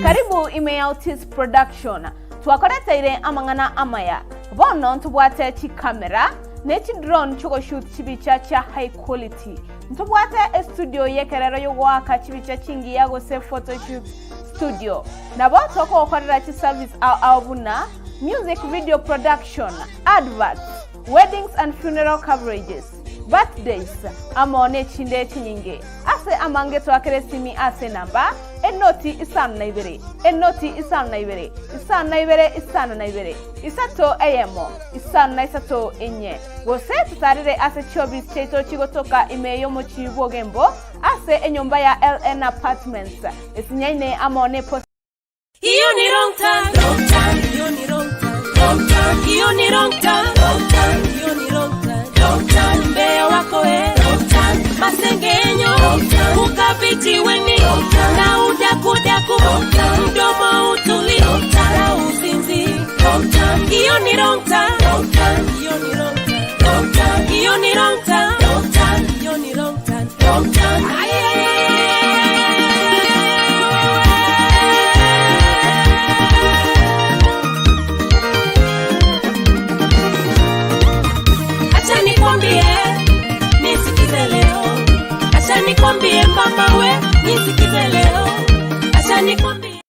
Karibu ime ya Otis Production. Twakoreteire amang'ana amaya. Bono ntobwate chikamera ne chidrone chigoshoot chibicha chia high quality. Ntobwate estudio y'ekerero y'ogoaka chibicha chingiya gose photoshoot studio. Nabo tokogokorera chiservice ao ao buna music video production, adverts, weddings and funeral coverages, birthdays, amo nechinde chinyinge. Ase amange toakere esimi ase enamba, enoti 52, enoti 52, 52 52, isato eyemo, 53 inye, gose totarere ase chiobisi chiaito chigotoka ime y'omochie bw'Ogembo ase enyomba ya LN Apartments, esinyaine amo ne post. Hiyo ni wrong turn. Wrong turn. Hiyo ni wrong turn. Wrong turn. Hiyo ni wrong turn. Wrong turn. Hiyo ni wrong turn. Wrong turn. Umbea wako eh. Wrong turn. Masengenyo. Wrong turn. Ukavijiweni. Wrong turn. Na udakudaku. Wrong turn. Mdomo utuli. Wrong turn. Na uzinzi. Wrong turn. Hiyo ni wrong turn. Wrong turn. Hiyo ni wrong turn. Wrong turn. Hiyo ni wrong turn. Wrong turn. Hiyo ni wrong turn. Wrong turn. Ay, ay, ay, ay, ay, ay, ay, ay, ay. Acha nikwambie, nisikize leo. Acha nikwambie mama we, nisikize leo. Acha nikwambie.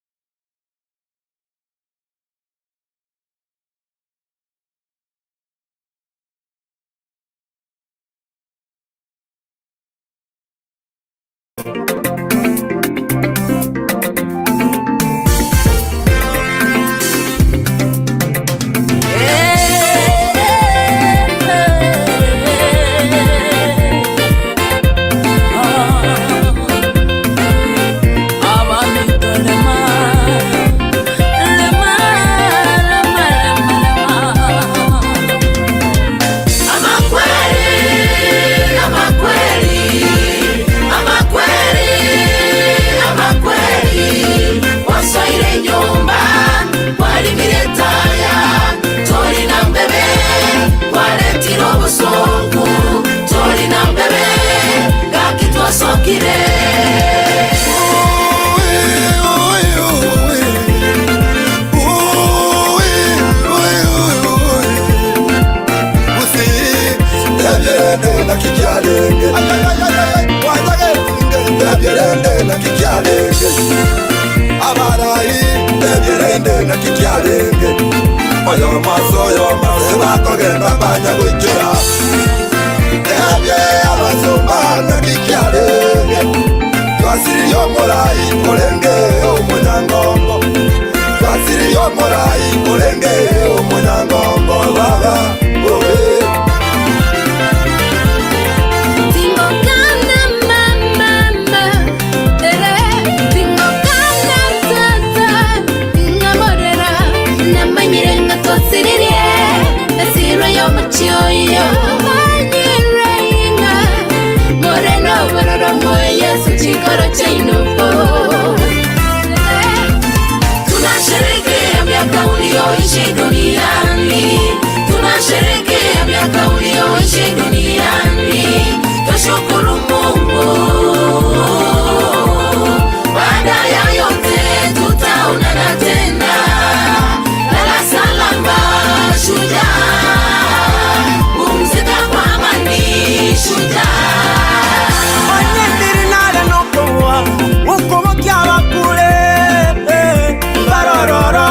Onye ndiri nare nokobua, okobokia abakure, mbarororo,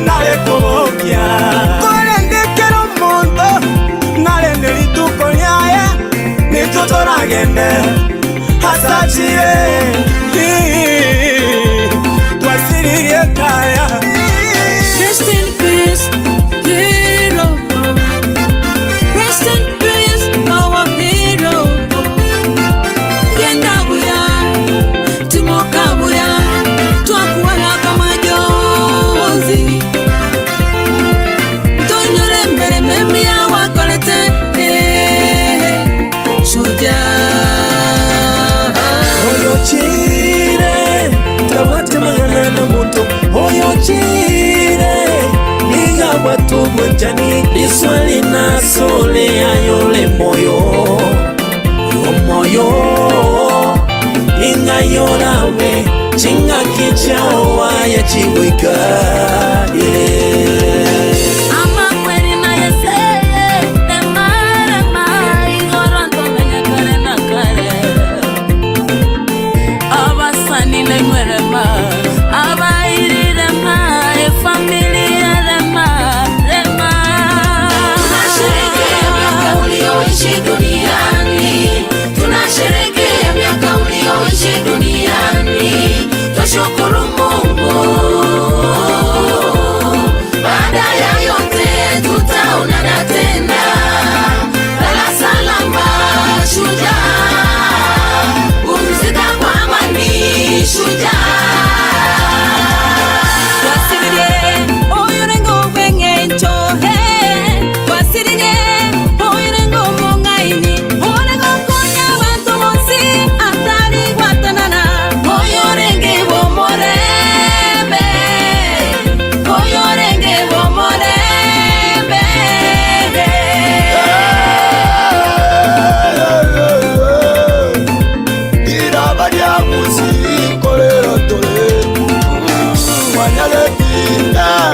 nare kobokia. agende asachire Twasiririe kaya. Rest in peace, hero. Rest in peace, our hero. Genda buya, timoka buya, twakuwala kamajozi. Tonyore mbere memia wakorete, eh, shujaa. Oyochire tabwate mang'ana nomonto oyochire niga abwate obwanchani riswali nasore ayore moyo omoyo ing'ayorabe ching'aki chiao aya chigoika yeah. Amakweri na Yese, rema, rema, igoro ntomenya kare na kare. Abasani naimwe rema, abairi rema, efamilia rema, rema. Tunasherehekea miaka ulioishi duniani, tunasherehekea miaka ulioishi duniani, twashukuru Mungu. Baada ya yote tutaonana tena, lala salama shujaa, pumzika kwa amani shujaa. Twasiririe oyorengo bw'eng'encho, eh. Twasiririe oyorengo omong'aini, oregokonya abanto bonsi atari gwatanana, Oyorenge bomorembe, oyorenge bomorembe. Riraba ria Gusii nkorera tore Mwanyageti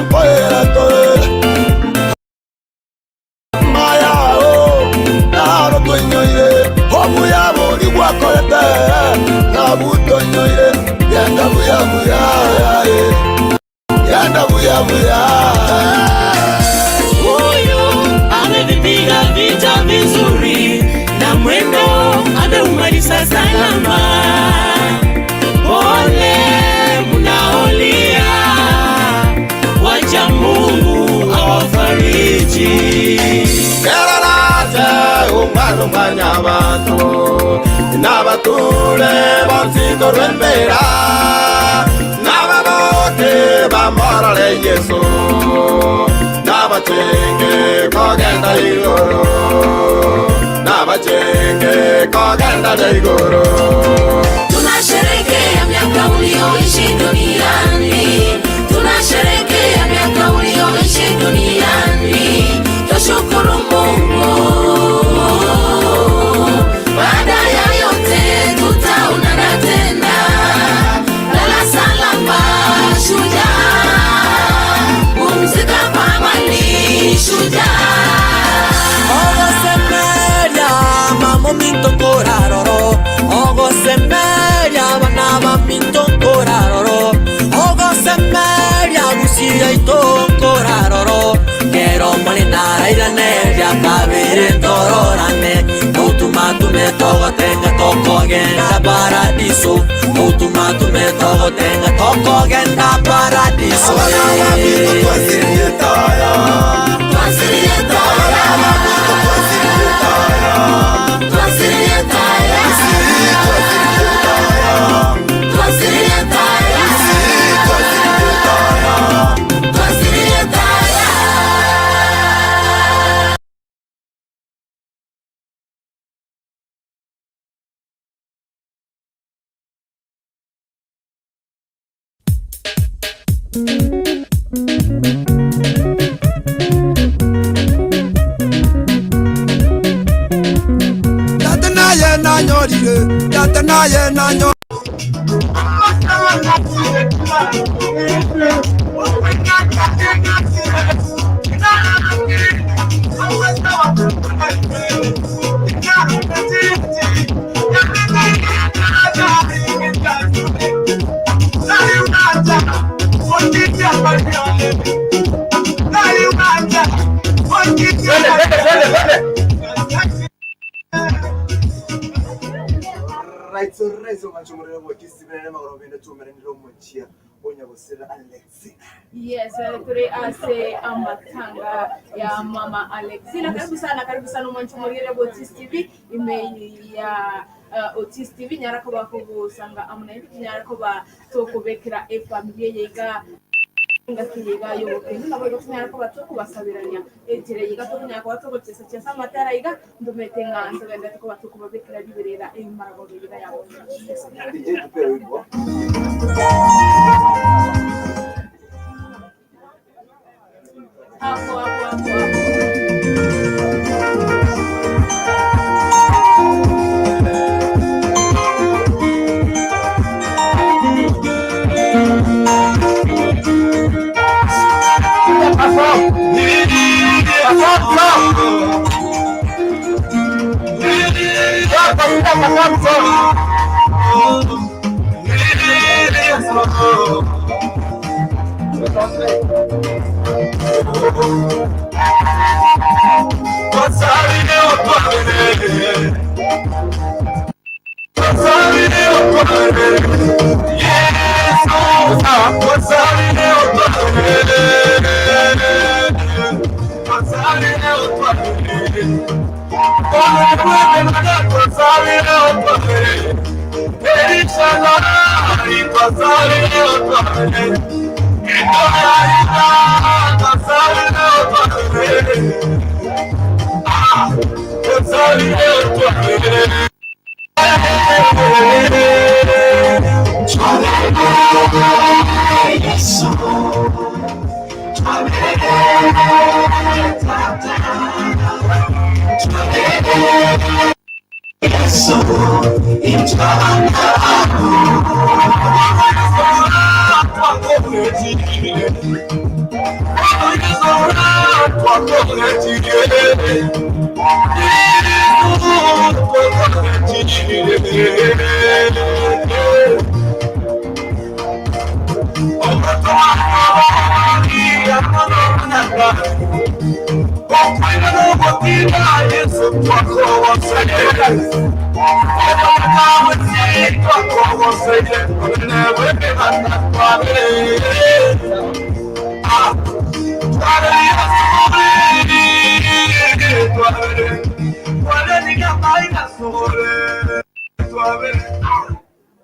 nkorera tore Mayao naro twenyoire Obuya bori gwakorete nabutonyoire Yenda buya buya Yenda buya buya Huyu amevipiga vita vizuri na mwendo ameumaliza salama. Pole mnaolia, wacha Mungu awafariji. Kerarate umwana umwanya abantu n'abature bonsi korwembera n'ababoke bamorore Yesu n'abachenge kogenda igoro n'abachenge kogenda igoro. Tunasherehekea miaka ulioishi duniani, tunasherehekea miaka ulioishi duniani, twashukuru Mungu. Baada ya yote tutaonana tena, lala salama shujaa, pumzika kwa amani shujaa. Ogosemeria mamo minto koraroro Ogosemeria bana ba minto koraroro Ogosemeria gusia ito koraroro Kero molina iraneria kabere tororane Utumatume togotenga tokogenda paradiso Utumatume togotenga tokogenda paradiso. Abana babito twasiririe taya. Twasiririe taya. Abana babito twasiririe taya. Twasiririe taya. Twasiririe taya. Twasiririe taya. Twasiririe taya. Twasiririe taya. Tata naye nanyorire, tata naye nanyorire. Alright, so right, so mwancho morere bw'Otis TV nere magoro bende tuomeranire omochia o Nyagosira Alexina. Yes, turi ase amatanga ya mama Alexina. Karibu sana, karibu sana omwancho morere bw'Otis TV ime ya Otis TV nyara koba kogosanga amo naintwe tinyara koba tokobekera efamilia eye iga engaki eye iga y'obokendu nabo igo tonyare koba tokobasaberania enchera eye iga tokonyara koba togochesa chesa amatera iga ntomanyete ng'a ntogenderete koba tokobabekera riberera emaragobe eye iga ya bono. DJ tupe wimbo. Hapo hapo hapo hapo.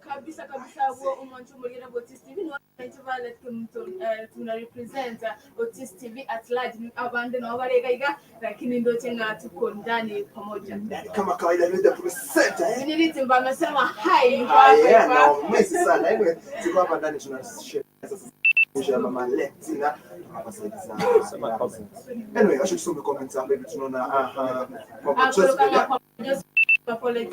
Kabisa kabisa huo omwancho omorigere bwa Otis TV nigo abanto ba tuna represent Otis TV at large abande nabo bare iga iga lakini ndoche ng'a tuko ndani pamoja. Ndani kama kawaida ni the presenter eh. Nilitimba amesema hi yuko Ah, hapa yeah, yuko na hapa. umesi sana. Anyway, tuko hapa ndani tunashare sasa ya mama Alexina hapa side za. Anyway, acha tusome comments hapa hivi tunaona aha kwa Ah, Joseph kutokana kwa Joseph, pole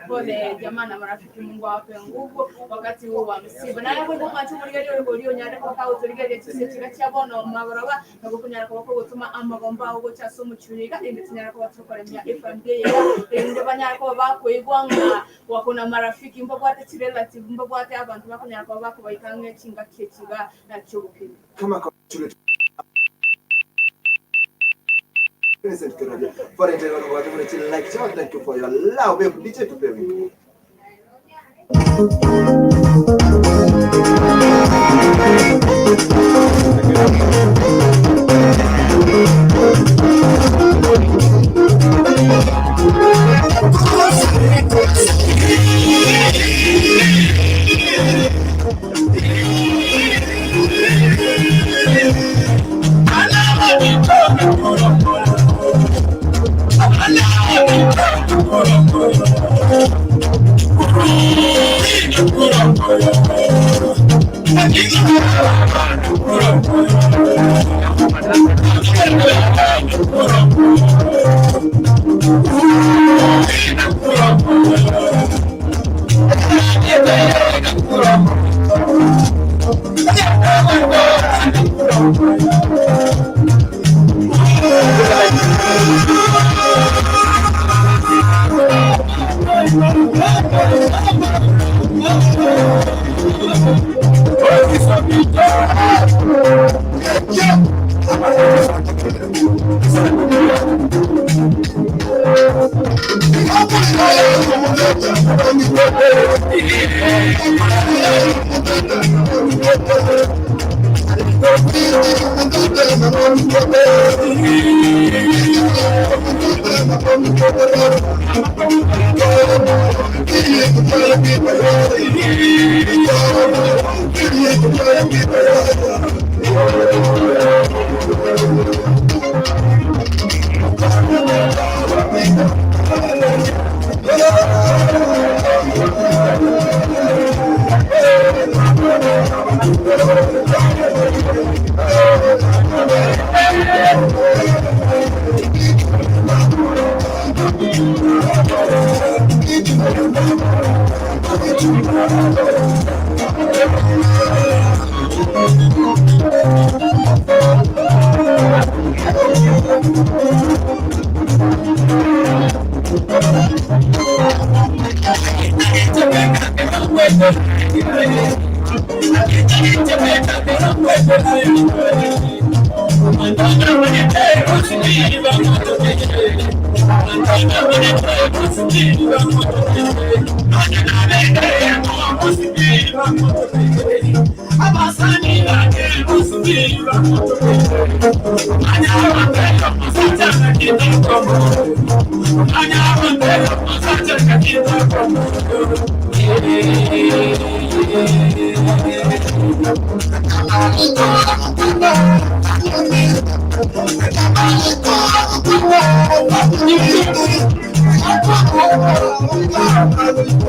pole jamaa na marafiki, Mungu awape nguvu wakati huu wa msiba. Na yako kwa mtu murigerio uri onyare kwa kawo turigerie tuse kira kia bono maboroba na gukunyara kwa ko gutuma amagomba aho gocha so muchuriga indi tunyara kwa tukoremia FMD ya indi banyara kwa bakwigwa nga wakona marafiki mbabwate chirelative mbabwate abantu bakonyara kwa bakubaikanga chinga kyekiga na kyobukene kama kwa shule Vincent Kerodia. For enjoying what you like, channel. Thank you for your love. Babe, DJ tupe wimbo.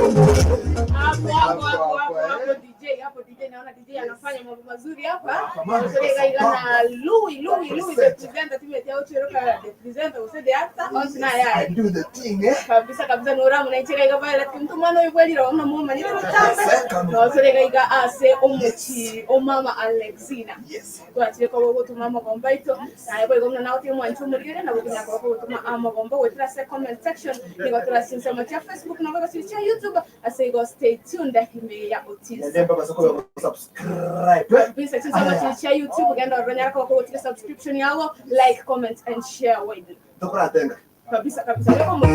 Hapo hapo hapo hapo hapo DJ, hapo DJ naona DJ anafanya mambo mazuri hapa. Na Louis Louis Louis the presenter timu ya Ochiroka the presenter use the actor on na I yeye. do the thing, eh? Kabisa kabisa nora munaicheka iga pale lakini mtu mwana uyikwelira ona moma ni mutamba. No iga ase omuchi omama Alexina. Yes. Twachire ko gutuma amagomba ito naye boigo muna nawe tiri mwanchi omurigere nabo kunyaka bako gutuma amagomba gwetera ase comment section nigo turasinsa cha Facebook nabo gasiri cha YouTube ase igo stay tuned ime ya Otis Nemba basoko subscribe. eh? kabisa chinsemo chiri cha YouTube genda oronyara ko gutira subscription yago like comment and share widely Tokora tenga. Kabisa kabisa leko mu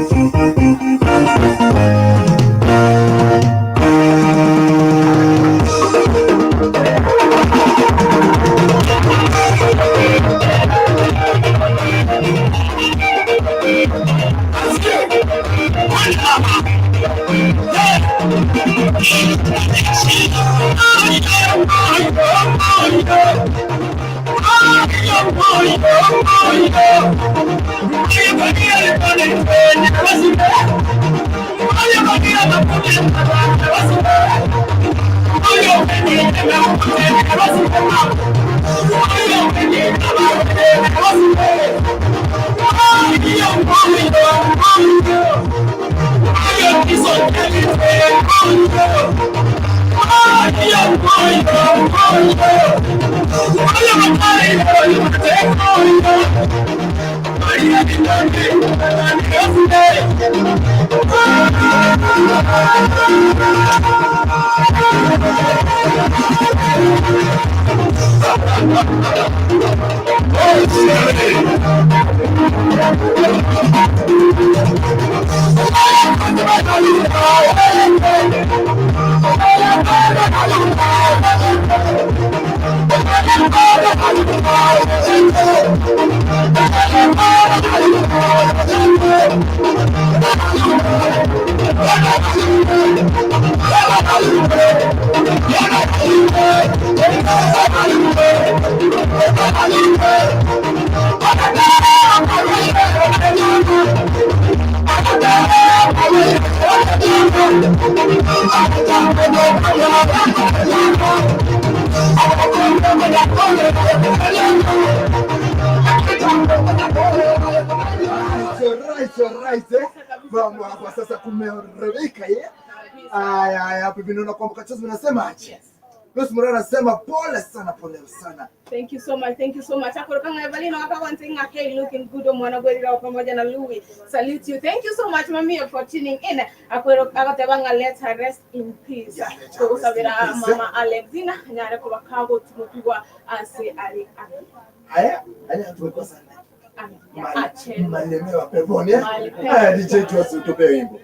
Right, right, eh? Mambo hapa sasa kumerebeka eh? Aya, aya, hapo hivi naona kwamba Kachozi unasemaje? Rose Morara anasema pole sana, pole sana. Thank you so much. Thank you so much. Akorokanga Evelina wakawantinga hey looking good omwana gwelira pamoja na Louis. Salute you. Thank you so much Mamia for tuning in. Akwero akatebanga let her rest in peace. Yeah, let her rest Kugusabira in peace, eh. mama Alexina nyare kubakago tumupigwa ase ari ari. Haya, haya tumekuwa sana. Acheni. Malemewa peponi eh? Mahali pema. Haya, DJ tuwasi tupe wimbo.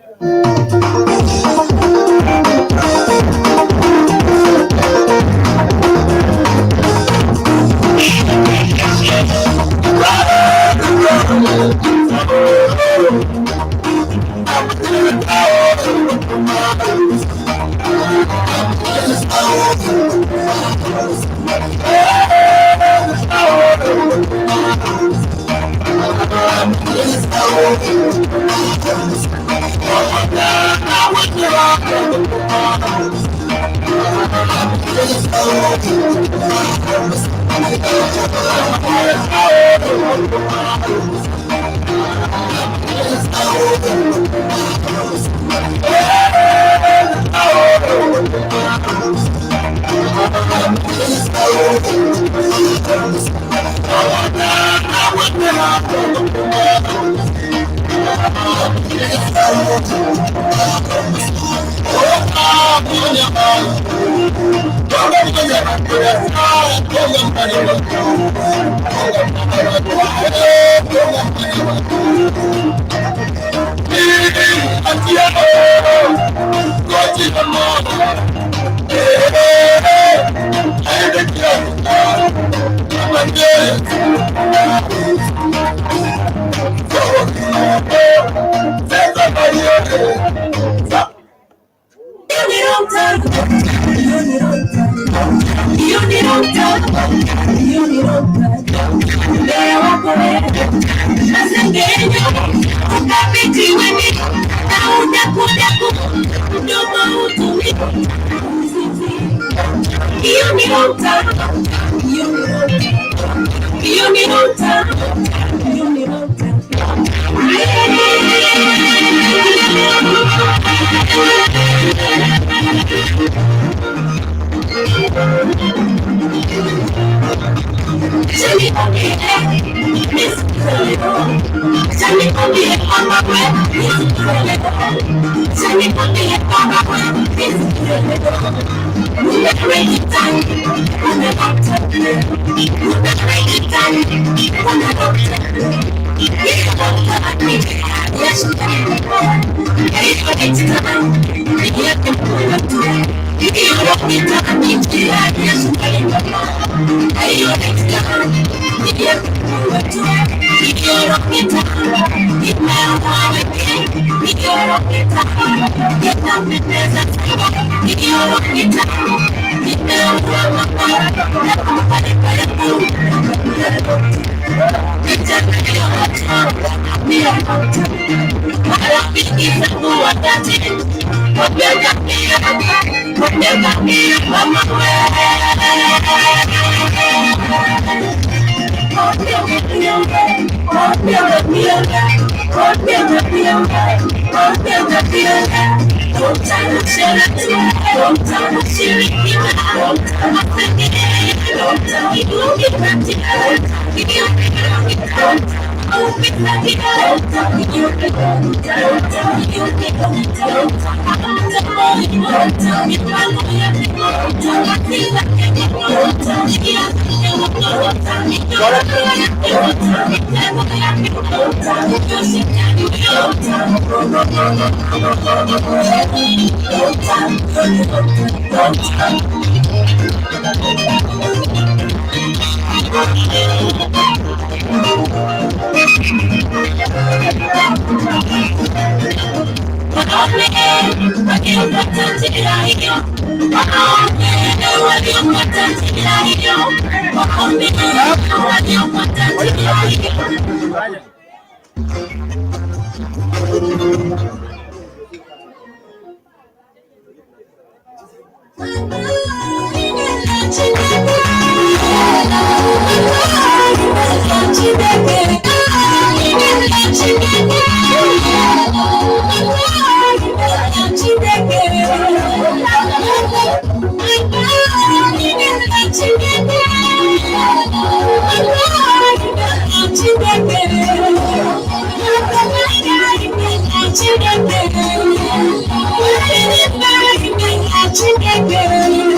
Chineke.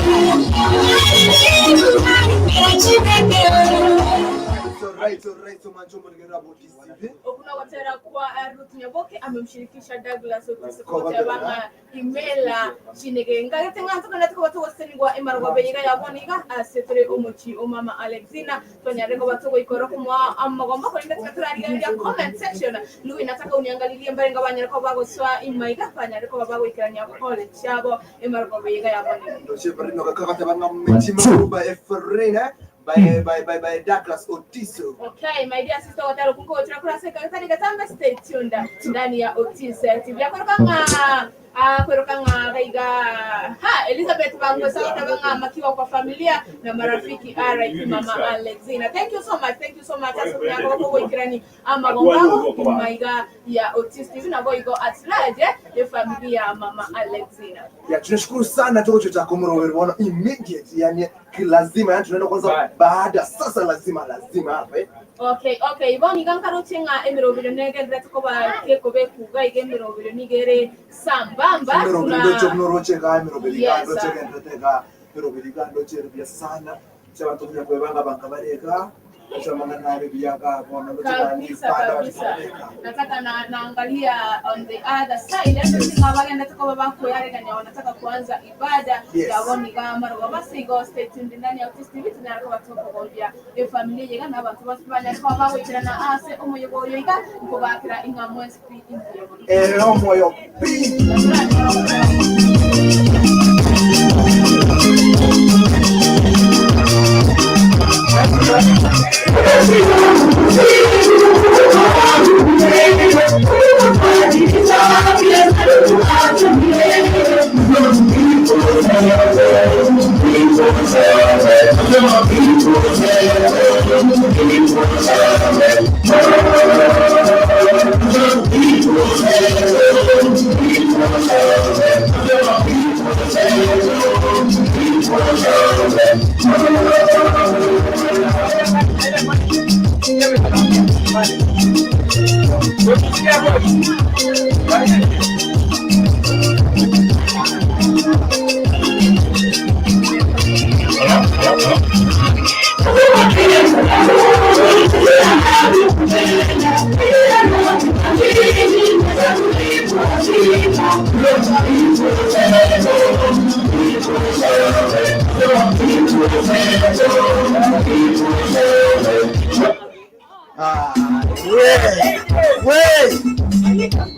Alright, alright, omanche omoregerera bo DCV. Oku nogotera kwa Ruth Nyaboke amemshirikisha Douglas Otiso Koba kogoteba ng'a imela chinege ngagete ng'a ntogende koba togosenigwa emarwa beiga ya bono iga ase tore omochi o mama Alexina Tonyare koba togoikora okomoa amagombo, korende tiga torarigereria comment section. Louis nataka uniangalilie mbarenga banyare koba bagosoa ime iga banyare koba bagoikerania kore chiabo emarwa iga ya bono. Ndoche Barino gakagoteba ng'a Mechi Maruba Efrine by, by, by, by Douglas Otiso. Okay, my dear sister ogotera okwo nkogochira korwa ase egetari getambe stay tuned ndani ya Otis TV. Akoroka ng'a Akweroka ng'a gaiga ha Elizabeth Bangwesa agoteba ng'a makiwa kwa familia na marafiki RIP mama Alexina. Thank you so much, thank you so much ase obuya koba kogoikerani amagombo abo nyuma iga ya Otis TV nabo igo at large efamily ya mama Alexina. Ya tunashukuru sana tuko cha komoro bono immediate yani lazima yani tunaenda kwanza baada sasa lazima lazima hapa eh. Okay, okay, bono iga nkaroche ng'a emerobero negenderete koba kekoba ekuga iga emerobero nigo ere sambamba Emeroberi buna ndoche buna oroche iga emeroberi iga Yes. ndoche egenderete iga emeroberi iga ndoche ere buya sana ase abanto konya kwebanga banga bare iga ase amang'ana are buya iga bono ndoche bande kabisa ibada kabisa bachikoreka. nataka na naangalia on the other side ase ng'a bagendete koba bakoyaregania wanataka kuanza ibada Yes. ya bono iga amarogo base igo stay tuned ndani ya Otis TV tunyare koba tokogombia Efamiri eye iga na abanto bonsi banyare koba bagoikerana aase omoyega oyo iga, nkobakera ing'a mwensi pi imbuya mono. Ere omoyo pi. Ah, we, we.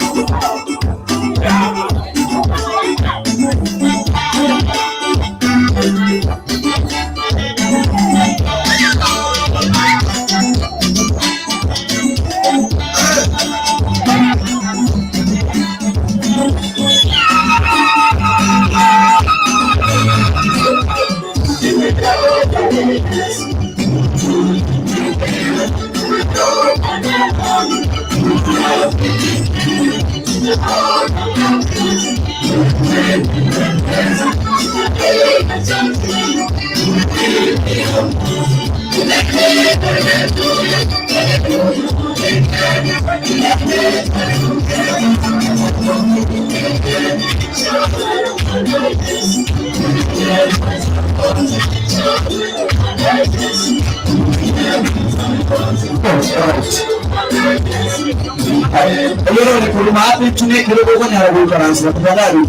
Oyero kuruma hapi tune kidogo kwenye arabu tafadhali.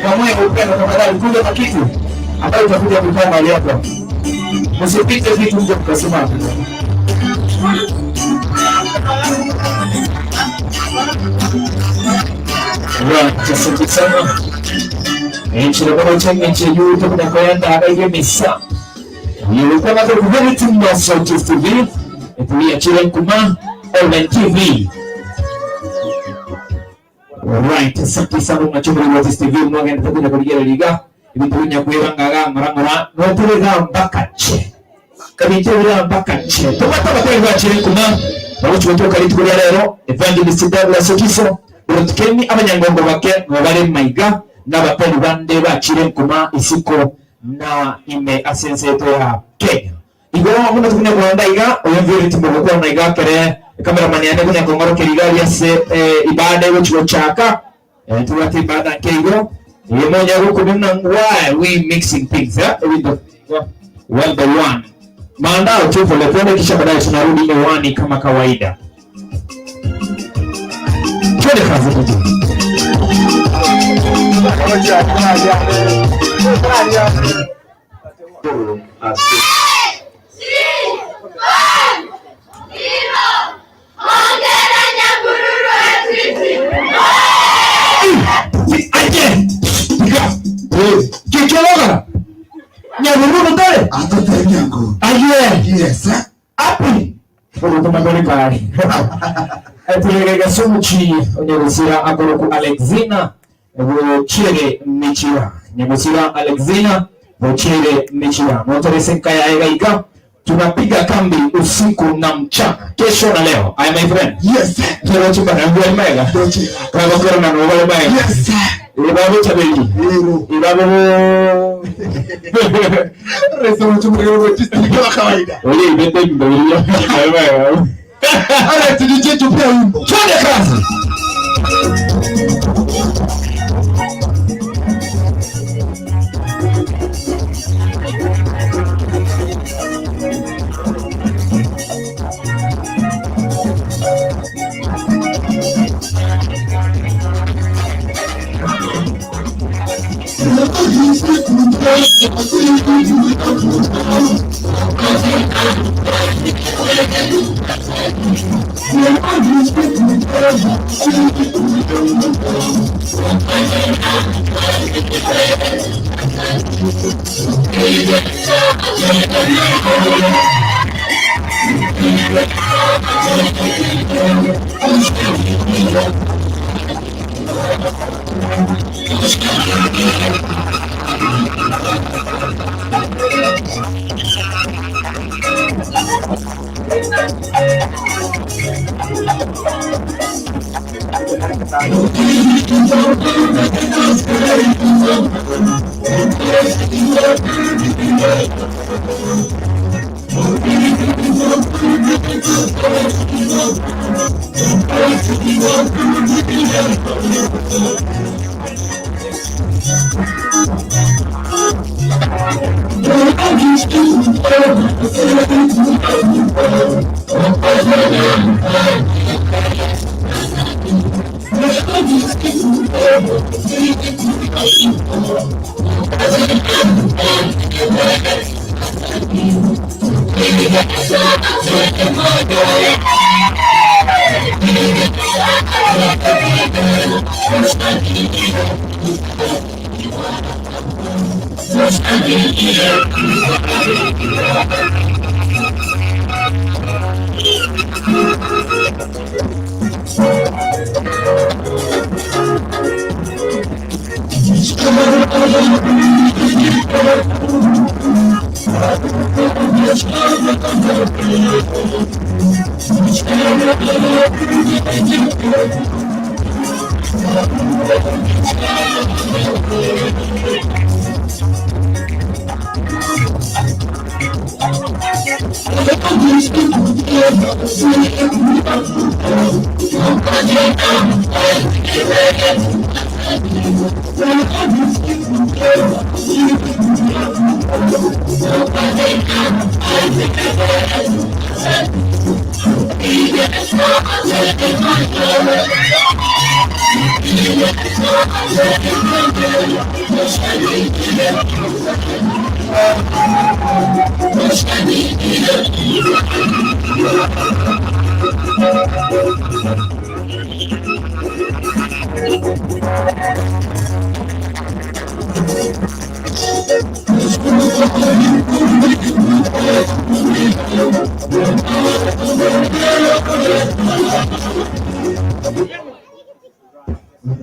Kwa moyo wa upendo tafadhali kuja na kitu ambayo utakuja kukaa mahali hapa. Msipite vitu mje mkasema. Right, asante sana. Ekiragano ky'engencho ey'obuto bunakwenda abaiyemisa. Yelikuwa na very tunga Sauti TV, etulia chile nkuma online TV. Right, asante sana mwachombo wa TV mwagenda takuja kuligera liga ebintu binyakwebanga ng'ora ng'ora noterega mpaka che kabintu mpaka che tomata batari bachire nkuma baguchi batuka rituko rya rero Evangelist Douglas Otiso Rutkemi abanyangongo bake nobare maiga n'abatari bande bachire nkuma isiko na ime asenseto ya Kenya igo muno tukunya kuronda iga oyo mviri timbo gukora iga kere cameraman yane kunya kongoro keriga ryase eh, ibada igo chigochaka eh, tubate ibada nkeigo yemonya gukumina why we mixing things eh? with the, well the one. Maandao tu polepole, kisha baadaye tunarudi hewani kama kawaida. Twende kazi DJ. Aje! Kichologa. Nyahururu tare. Atotenyango. Aye. Yes. eh? Api. Urutumagori pale. Atulegega somuchi onyegosira akoroku Alexina Bochere Michira. Nyegosira Alexina Bochere Michira. Motorese kaya egaika. Tunapiga kambi usiku na mchana. Kesho na leo. I my friend. Yes. Kero chumba na ngwe mega. Doche. Kwa kero na ngwe mega. Yes. Ibabo chabeli. Lero. Ibabo. Resa mchumba kama kawaida. Oye, ibete mbele. Alright, DJ tupia wimbo. Twende kazi.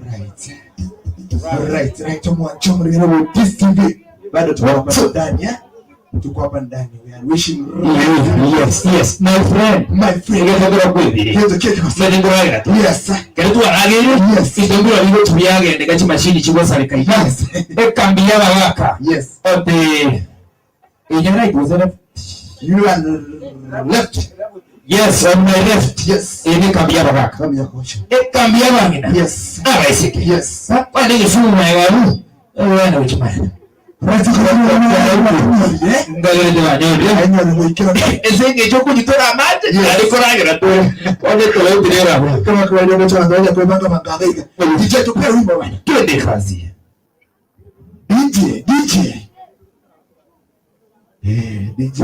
Right. Right, right. Mwanchomo ni Peace TV. Bado tuko hapa ndani eh? Tuko hapa ndani. We are wishing Yes, yes, my friend. my friend. Ngetegera kwebiri. Kitu kiki kwa Mbe tu. Yes. Kero twaragire. Yes. Itongura bigo tubyagende gachi mashini chigosareka. Yes. Ekambi y'ababaka. Yes. Ote. Inyana right was it? You are left. Yes, on my left. Yes. Ene kambi y'ababaka. Kambi ya kocha. Ekambi y'abangina. Yes. Abaiseke. Yes. Kwani ngisuma yaru. Wana uchimana. Ase engencho okonyitora amache, nari koragera tore. Onye toetire erabo. Twende kazi. DJ, DJ. Eh, DJ.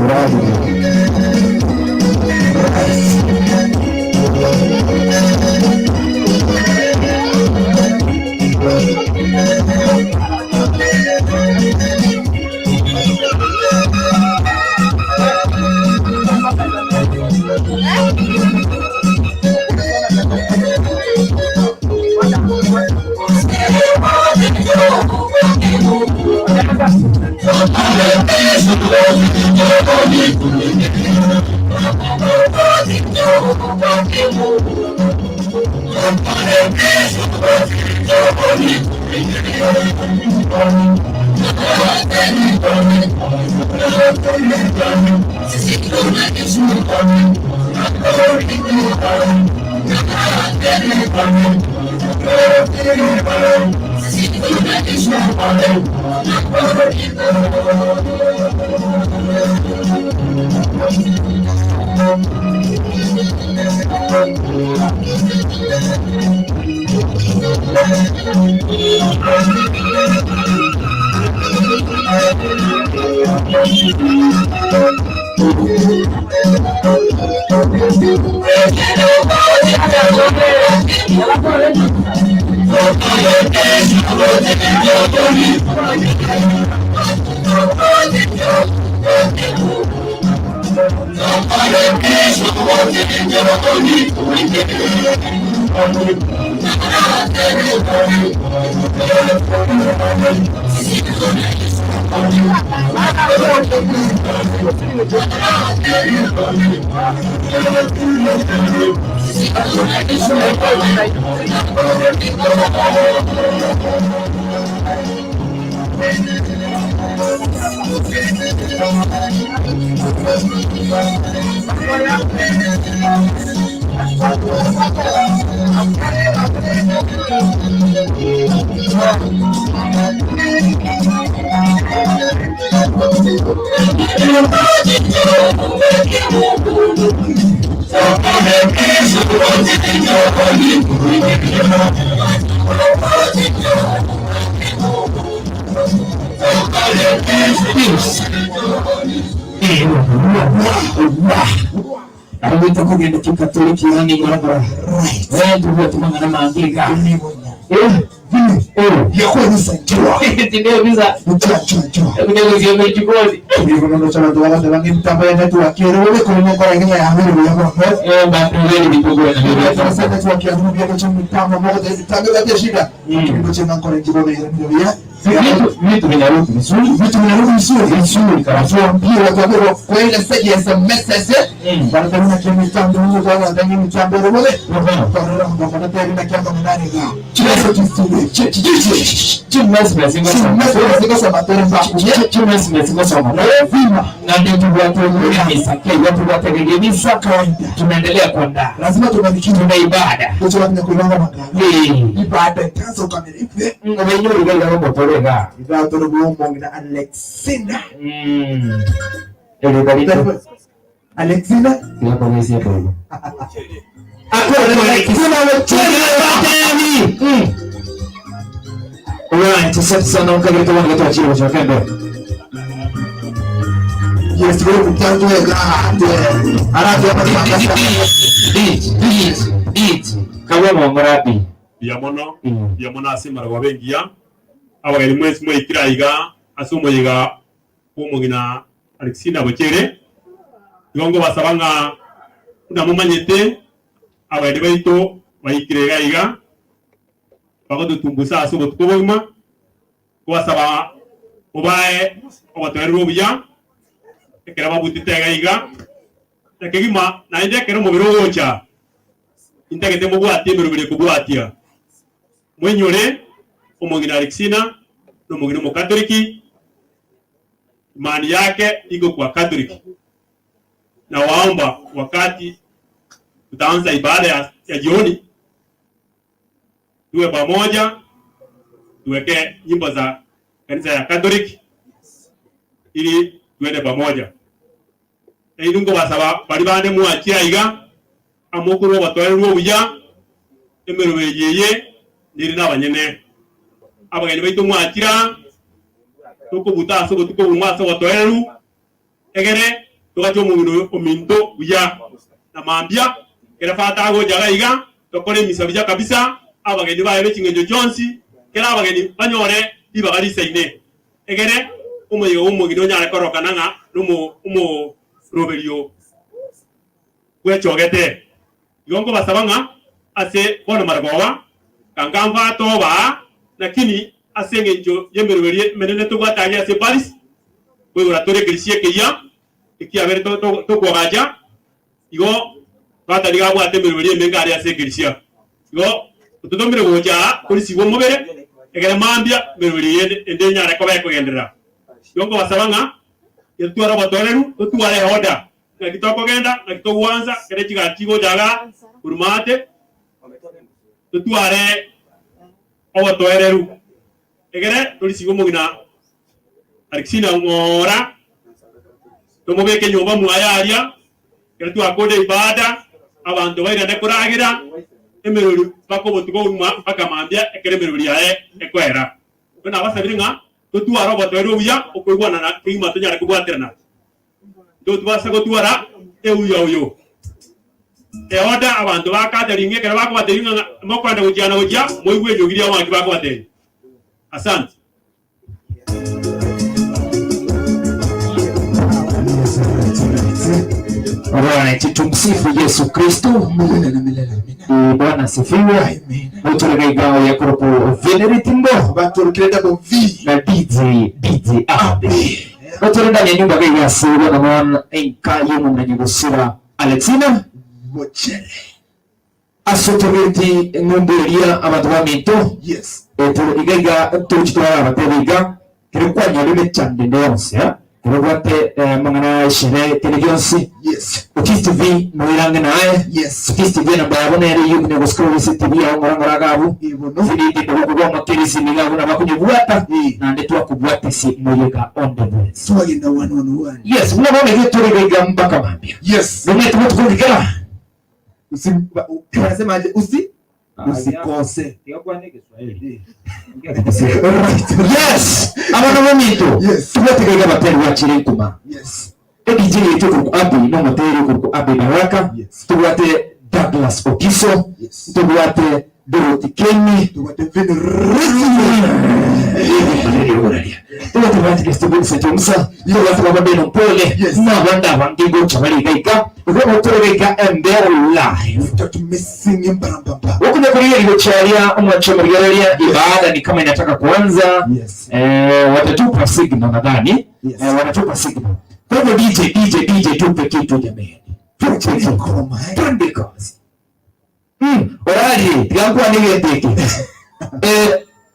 Arabita kugenda kikatoliki yani ngorongoro. Eh, tuwe tumangana maangiga. Eh, eh. Yakwebisa njua. Tindio bisa. Njua, njua, njua. Kunye kusiombe chikoni. Ndivyo cha bantu baba bangi mtambo ya network yero wewe kuri ngora ngenya ya hamiri ya kwa. Eh, bantu weli bitugo na bibia. Sasa network ya ndugu yako cha mtambo moja hizi tango ya shida. Kitu cha ngora ngiro ya ndio ya. Vitu vitu vinarudi vizuri. Vitu vinarudi vizuri. Vizuri kabisa. Tuambie watu wako kwa ile stage ya SMS. Barataruna kwa mitambo huko kwa ndani mitambo wewe. Torora ndo kwa tayari na kiamba mnani ga. Chileso kisuri. Chichichi. Chimesi mesingo soma. Chileso soma teremba. Chimesi mesingo soma. Lazima Na ndio tuwatuongoza misa. Kwa tuwategege misa kawaida. Tunaendelea kuandaa. Lazima tubarikiwe. Tuna ibada. Ndicho watu kulonga magana. Eh. Ibada itaanza ukamilifu. Ngobenyo rugaga romotorega. Ibada rubumongi na Alexina. Everybody. Alexina. Alright, asante sana mkabili kwa watu wa chini wa kembe. Yes, wewe mtango grande. Arabi hapa Beat, beat, beat. Kawemo mrabi. Bia mono, bia mono ase marwa bengiya. Abageni mwesi mwikira iga ase omoyiga omogina Alexina Bochere. Igo ngobasaba ng'a buna momanyete abageni baito baikire iga iga bagototumbusa ase obotuko bogima kobasaba obae obotoereru obuya ekero babutete iga iga ekegima naende ekero omobere ogocha intagete mobwatie emerobere ekobwatia mwenyore omogina Alexina na omogina omokatoliki imani yake iko kwa Katoliki na waomba wakati tutaanza ibada ya jioni tuwe pamoja, tuweke nyimbo za kanisa ya Catholic. Ili twende pamoja. Na inwe nkobasaba baria bande mwachire aiga, amo okorua obotoereru obuya, emeroberio eye nere nabanyene. Abageni baito mwachire aa, tokobuta ase obotuko obomo ase obotoereru, egere togache omong'ina oyo ominto buya. Na mambia, ekero Fata agocha iga iga, tokore emisa buya kabisa, abageni baye be ching'encho chionsi, kera abageni banyore ribaga risaine. Egere omoyega bw'omong'ina onyare korokana ng'a nomoroberio bwechogete. Igo nkobasaba ng'a ase bono marogoba, ganga mbato obaa, lakini ase engencho y'emeroberio emenene tobwate aria ase Paris, koigora tore ekerisia ekeyia ekiabere tokoagacha, Igo Tata nigo abwate emeroberio emenge aria ase ekerisia. Igo ototomire gocha aa korisibwa omobere, ekero mambia emeroberio yende ende enyare koba ekogenderera. Igo nkobasaba ng'a totware obotoereru, totware eorder, ng'aki tokogenda, ng'aki togwansa, ekero chigari chigocha igaa korwa maate, totware obotoereru, egere torisibwe omong'ina Alexina ng'ora, tomobeke nyomba mwaye aria, ekero twakora eibada, abanto bairane koragera emerori mpaka obotuko obogima mpaka mambia ekero emerori yaye ekoera. Igo nabasabire ng'a totware obotoereru obuya okoigwanana kegima tonyare kobwaterana. Ntotobasa gotwara euya oyo. Eoda abanto ba catering ekero bakobatebia ng'a mokoenda gochia na gochia, moigwe eriogi riabo ng'aki bakobatebia. Asante. Alright, tumsifu Yesu Kristo. Milele na milele amina. Eh, Bwana asifiwe. Amen. Muturega igao ya kurupu Venerate Mbo Baturukire double V. na DJ DJ Abe. Muture ndani ya nyumba gai yasirwa na mwana enka y'omumenyi gusira Alexina Bochere. Ase togereti eng'umbu eria abanto baminto, Yes. etoro iga iga tochi twarabatebia iga, kero kwanyora emechando ende yonsi, eh, kero obwate eh, amang'ana esherehe kende gionsi, Yes. Otis TV noirange naye, Yes. Otis TV enamba yabo nere eyio okonya goscroll ase TV yao ng'ora ng'ora iga abwo, Ebono. Finiti ndogokogwa amakeresi niga abwo nabakonyebwata, Eh. naende twakobwatisi moyega onde bwensi. Twagenda one on one. Yes, buna bono iga tore iga iga mpaka mambia. Yes. Nomanyete botuko ngikera? Usi, wanasema aje? Usi usikose. Yes, abana bominto Yes. tobwate gaiga abateri bwachire nkuma Yes. edj yaito okorokwa Abbey nomoteri okorokwa Abbey Baraka Yes. tobwate Douglas Ogiso Yes. tobwate Dorothy Kenny Tubate vini risi. tobwate Evangelist Vincent Omusa tobwate Baba Beno Mpole Yes. nabande abange ngocha bare iga iga igo gotore iga embero live Tatu missing mbarambamba. Huku kulia iliyochalia omwacho mrigereria ibada ni kama inataka kuanza. Yes. Eh, watatupa signal nadhani. Yes. Eh, watatupa signal. Kwa hivyo DJ DJ DJ tupe kitu jamani. Tupe kitu. Ngoma, eh. Twende kazi. Orari tigankwa nigete iki. Eh,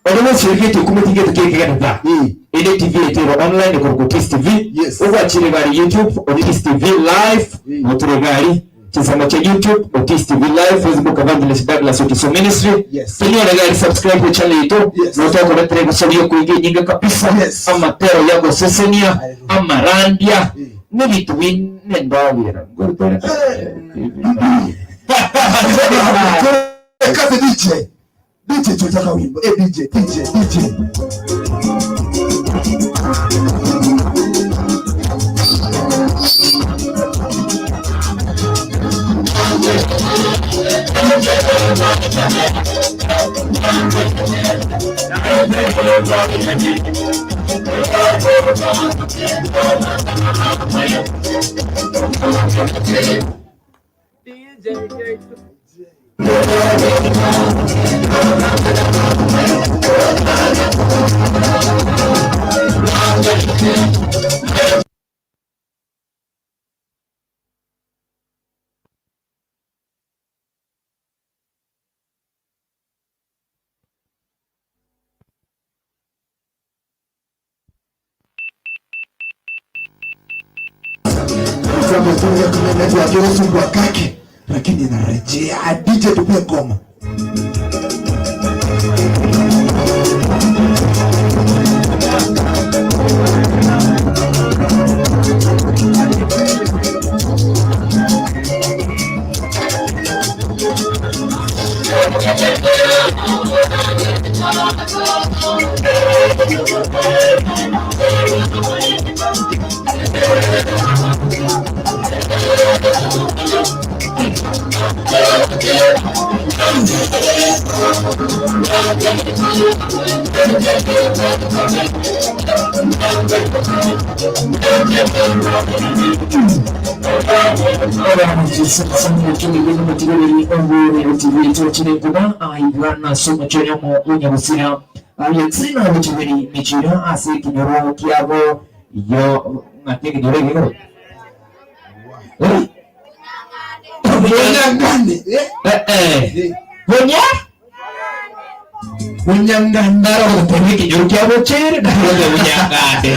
ore gochirigete okumetigete kekegenda. Eh. Ende TV etero online korokwa Kiss TV. Yes. Ogwachire gari YouTube, Otis TV live, Mm. moture gari chisemo cha YouTube, Otis TV live, Facebook Evangelist Douglas Otiso Ministry. Yes. Kenyora gari subscribe ku channel yetu. Yes. Notokoretere gosoria kuingi nyinga kabisa. Yes. Amatero ya gosesenia, Hallelujah. amarandia, Mm. n'ebintu bine ndabira. Kaze DJ. DJ tunataka wimbo. Eh, DJ, DJ, DJ. Mitambo tu ya kumena ya Yesu kake lakini inarejea. DJ tupie ngoma. Alexina Buchibiri Michira ase ekinyoro kiabo yo ng'aki ekinyoro ekegoro Eh? Bunyangane. Eh, eh. Bunya Bunyangane. Naro goteba ekinyoro kia bochere naro bunyangane.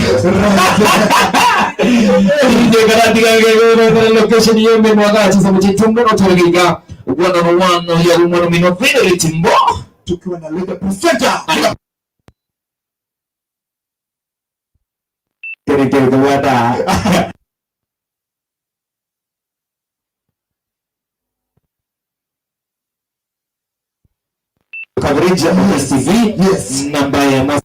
Location yombe mwagachi sabuchitumbo notoregeika one on one ya umwana mino vile timbo Tukiwa na Leta Presenter. Kere kere wada coverage ya STV Yes. namba ya mas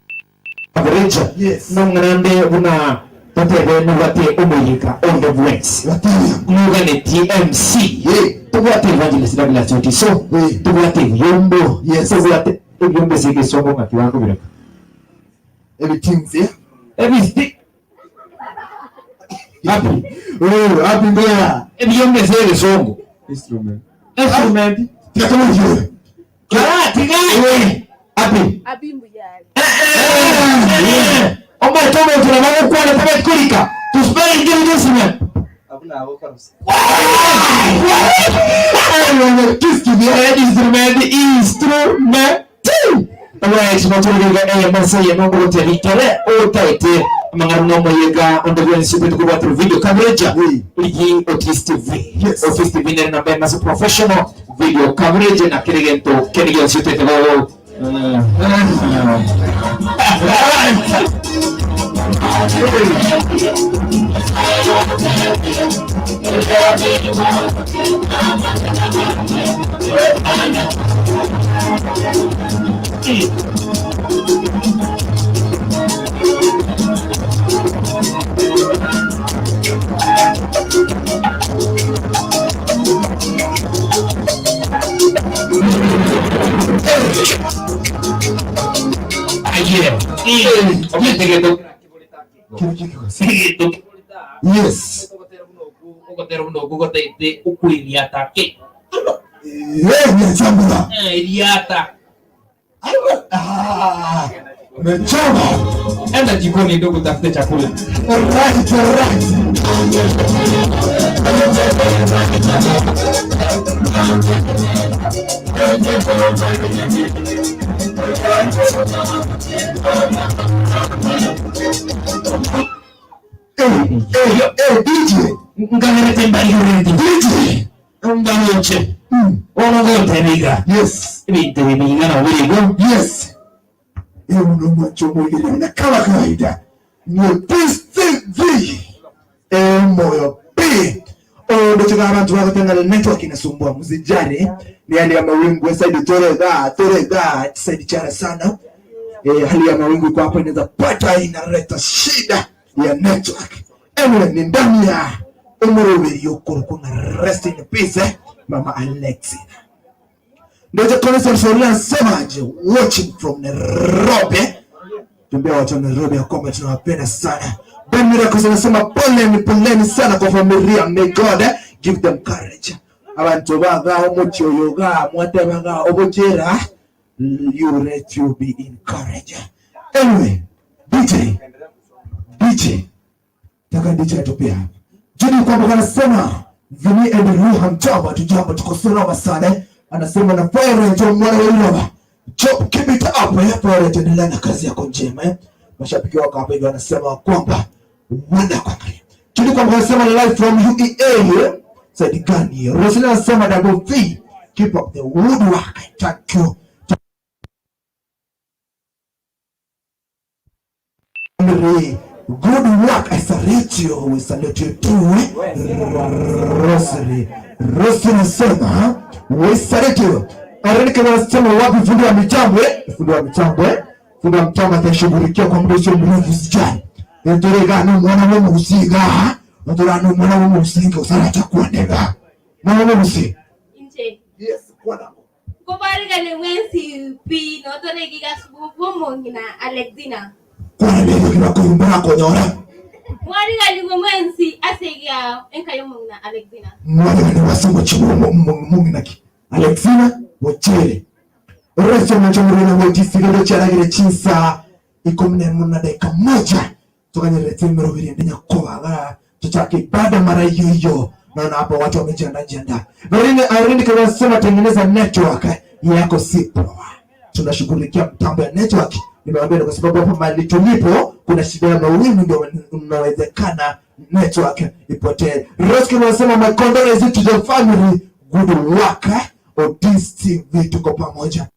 coverage Yes. nong'anande buna totebe nobate omoyika on the voice Watiria. nugane TMC Yeah. tobwate evangelist Douglas Otiso Yeah. tobwate ebyombo Yes. tobwate ebyombo ase egesongo ng'aki bakobireka Ebitinzi. eh? ebisi Happy. Oh, happy Mbeya. ebyombo ase egesongo Instrument. instrument Teknology. kara tiga happy Abimbuyale. omaete omonto nabo agokwana tabekorika tusipere ingeri instrument Instrument, instrument. Alright, notorega AMS ya mambo yote bikere otaite amangaro no moyega on the ground super to go through video coverage ligi Otis TV. Yes. Otis TV nere namba maso professional video coverage na kiregento kerigento sute tego. Aye. Ometegeto. Kitu kiko. Yes. Ogotera buno ogotaite okwiriata ke. Eh, nyachambula. Iriata. Ah, umechoma. Enda jikoni ndogo tafute chakula. Right, right. Hey, hey, hey, DJ. Ngangerete mbayurindi. DJ. Ngangonche. Ono ngotebiga. Yes. Ebintu bibingana birigo. Yes. Hiyo unaomwacho mwingine na kama kawaida ni PCV e moyo P ndocheka abantu wakatangana network inasumbua msijali ni hali ya mawingu side tore da tore da side chara sana eh, hali ya mawingu iko hapo inaweza pata inaleta shida ya network anyway ni ndani ya umurubiri yokuru na rest in peace eh, mama Alexina Ndoja Collins Mshauri anasemaje? Watching from Nairobi. Tumbea watu wa Nairobi ya kwamba tunawapenda sana. Ben Miracles anasema poleni poleni sana kwa familia. May God eh, give them courage. Abantu baga omuchoyoga mwatebaga obuchera you let you be encouraged. Anyway, DJ DJ taka DJ atupia hapa. Judy kwamba anasema Vini and Ruha mjambo tujambo tuko salama sana. Anasema na Fire jo mwana wa Ilova. Jo keep it up eh Fire endelea na kazi yako njema eh. Mashabiki wako hapa hivi wanasema kwamba wanakuangalia. Judy kwamba anasema live from UEA eh. Saidi gani? Rosalina anasema double V keep up the good work. Thank you. Henry, good work. I salute you. We salute you too. Eh? Rosary. Rosary anasema we salute you. Arenike anasema wapi fundi wa mitambo eh? Fundi wa mitambo eh? Fundi wa mitambo atashughulikia kwa muda usio mrefu usijali. Ntorega no mwana wo musinga. Ntora no mwana wo musinga usara chakuonega. Mwana wo musinga. Nje. Yes, kwa nako. Nkobarigane mwensi pi notore egegasu bw'omong'ina Alexina. Kwana neriogi bakoyumba bakonyora. Mwariganigwe mwensi ase egeao enka y'omong'ina Alexina. Mwariganigwe ase omochie bw'omong'ina ki? Alexina Bochere. Ore omochie omorwani bw'echisegendo chiaragire chinsaa ikomi nemo na dakika moja toganyererete emeroberi ende nyakobaga tuchake ibada mara hiyo hiyo. Naona hapo watu wamejiandaa jiandaa. Verine Irene Kawasema, tengeneza network yako si poa. Tunashughulikia mtambo ya network. Nimewaambia ni kwa sababu hapa mahali tulipo kuna shida ya mawingu, ndio unawezekana network ipotee. Roski anasema my condolences to the family, good work. Otis TV tuko pamoja.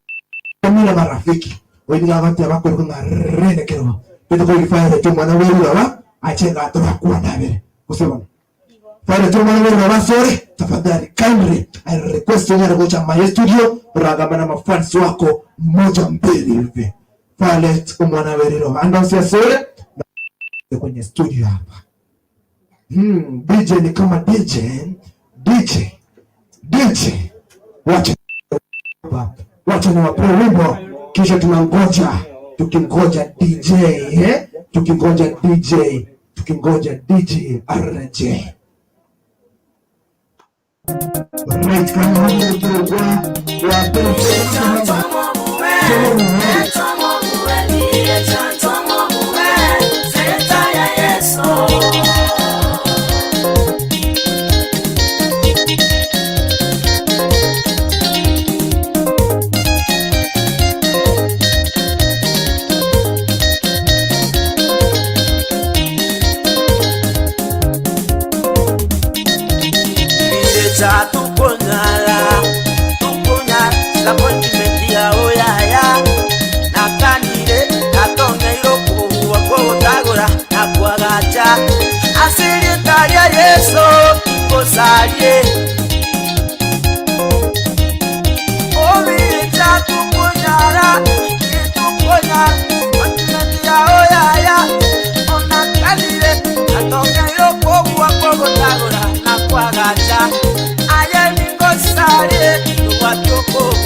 Mimi na marafiki wengine abantu abakora ng'arene kero bito ko tu mwana weru aba achenga atora kuwa nabere kusema Fire tu mwana weru aba sorry tafadhali kindly I request you gocha my studio ragamba na mafans wako moja mbili hivi Violet umwana weru anda usiasore na kwenye studio hapa. DJ ni kama DJ DJ DJ wacha hapa wacha ni wape wimbo kisha tunangoja tukingoja DJ eh? Tukingoja DJ tukingoja DJ RJ right kama Yesu ikosalie Obicha tukonyara tukonyara Otinati ya oyaya Onakalire Atongeiro kogwa kogotagora na kwagacha Aye ningosalie Tuwatokogwa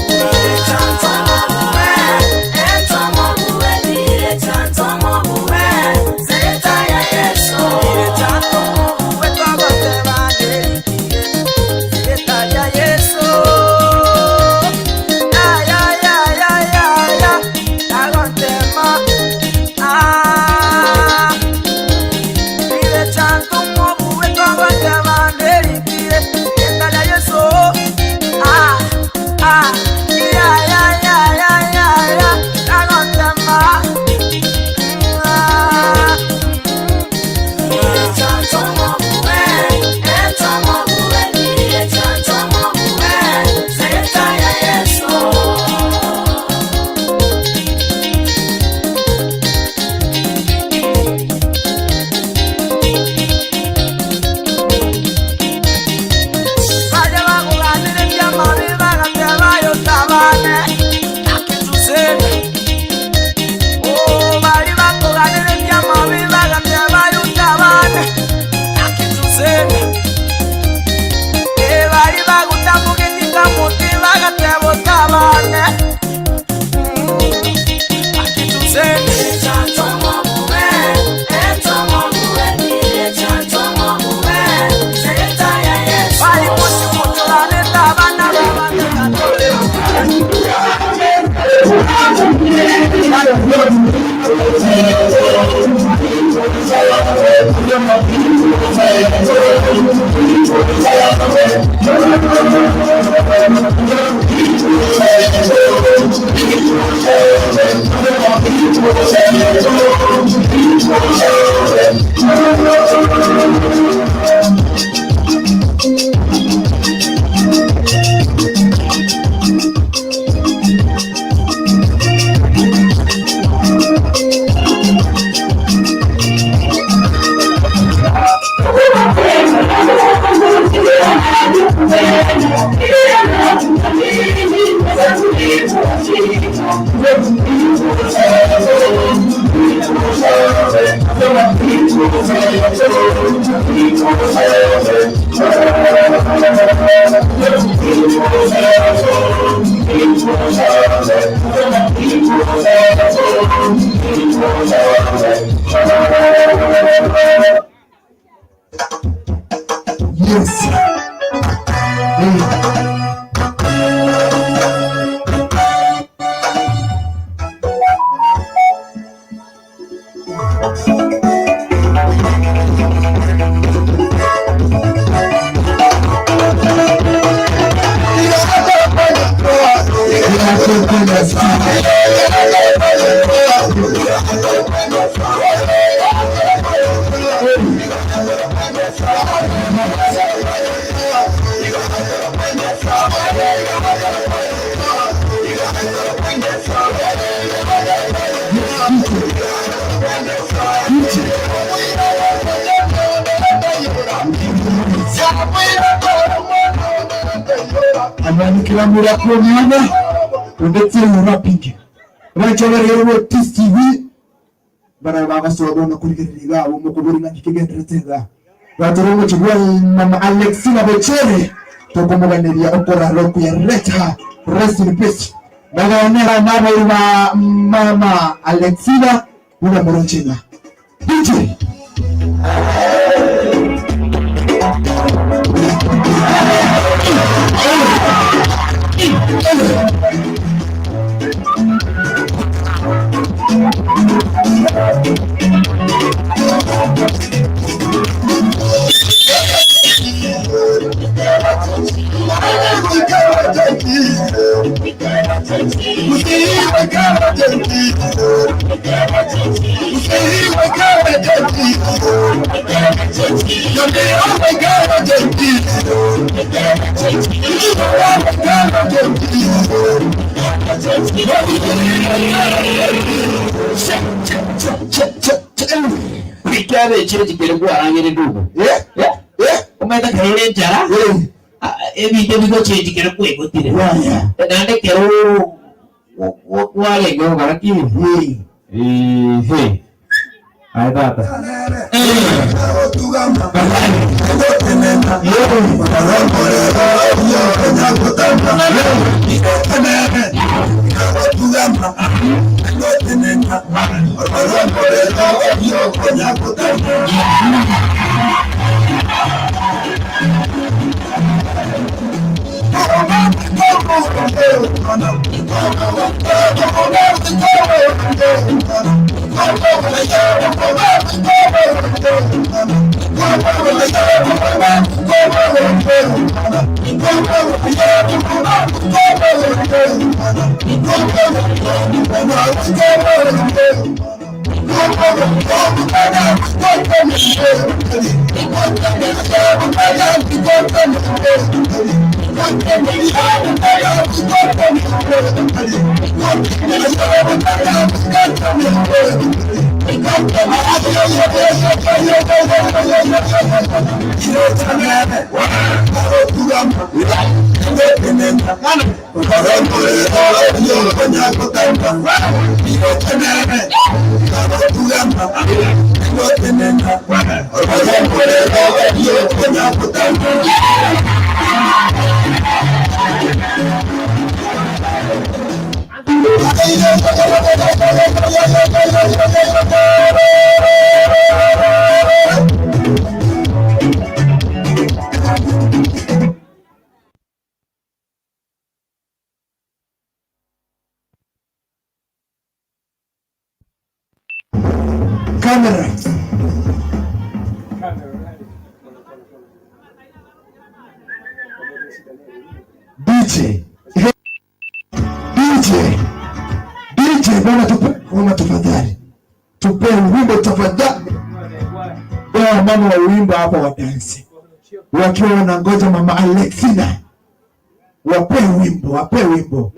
Yes. Amanikira kuonyana ndetse urapige bachabarero TCV bara bagasoba kurigerera abo mukuburi na kigenderetega batorongo chigwa mama Alexina Bochere tokomuganiria okora roku ya reta rest in peace nagaonera nabo ba mama Alexina una morochina DJ Kyabe ekiro kigere gwarangire ndugu. Omanyete karore enchara ebinto ebigochengikere kwegotire naende ekero kwarenge ogokora ki ehe aye tata. Camera. DJ. DJ. DJ, bwana tupe ngoma tafadhali. Tupe wimbo tafadhali. Bwana mama wa wimbo hapa wa dance. Wakiwa wanangoja mama Alexina. Wape wimbo, wape wimbo.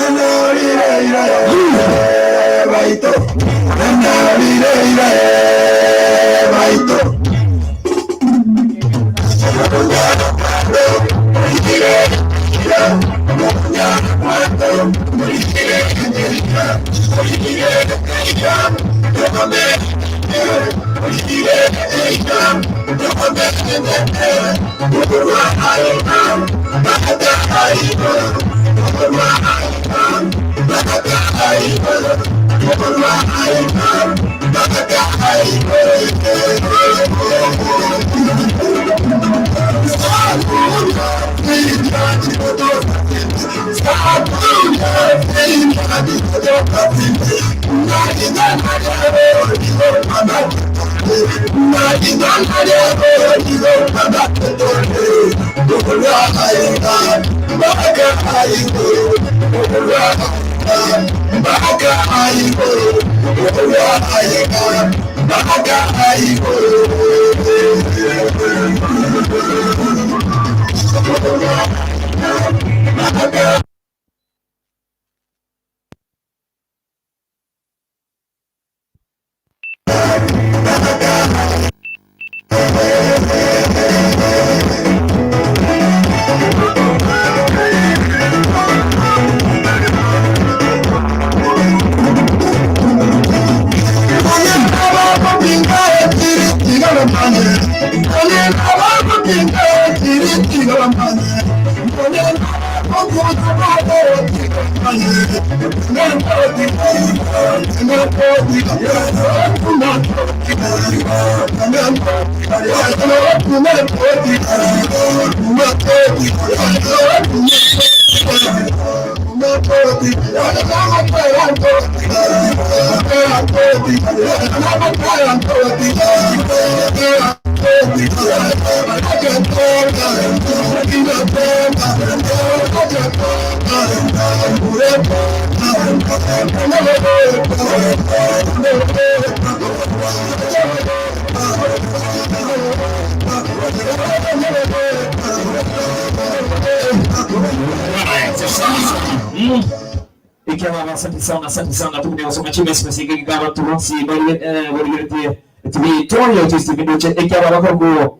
Ikiwa asante sana, asante sana tukuneosoma chimesi masigigaba turonsi barigerete tibitorio tisivinduche ikiwa bakogo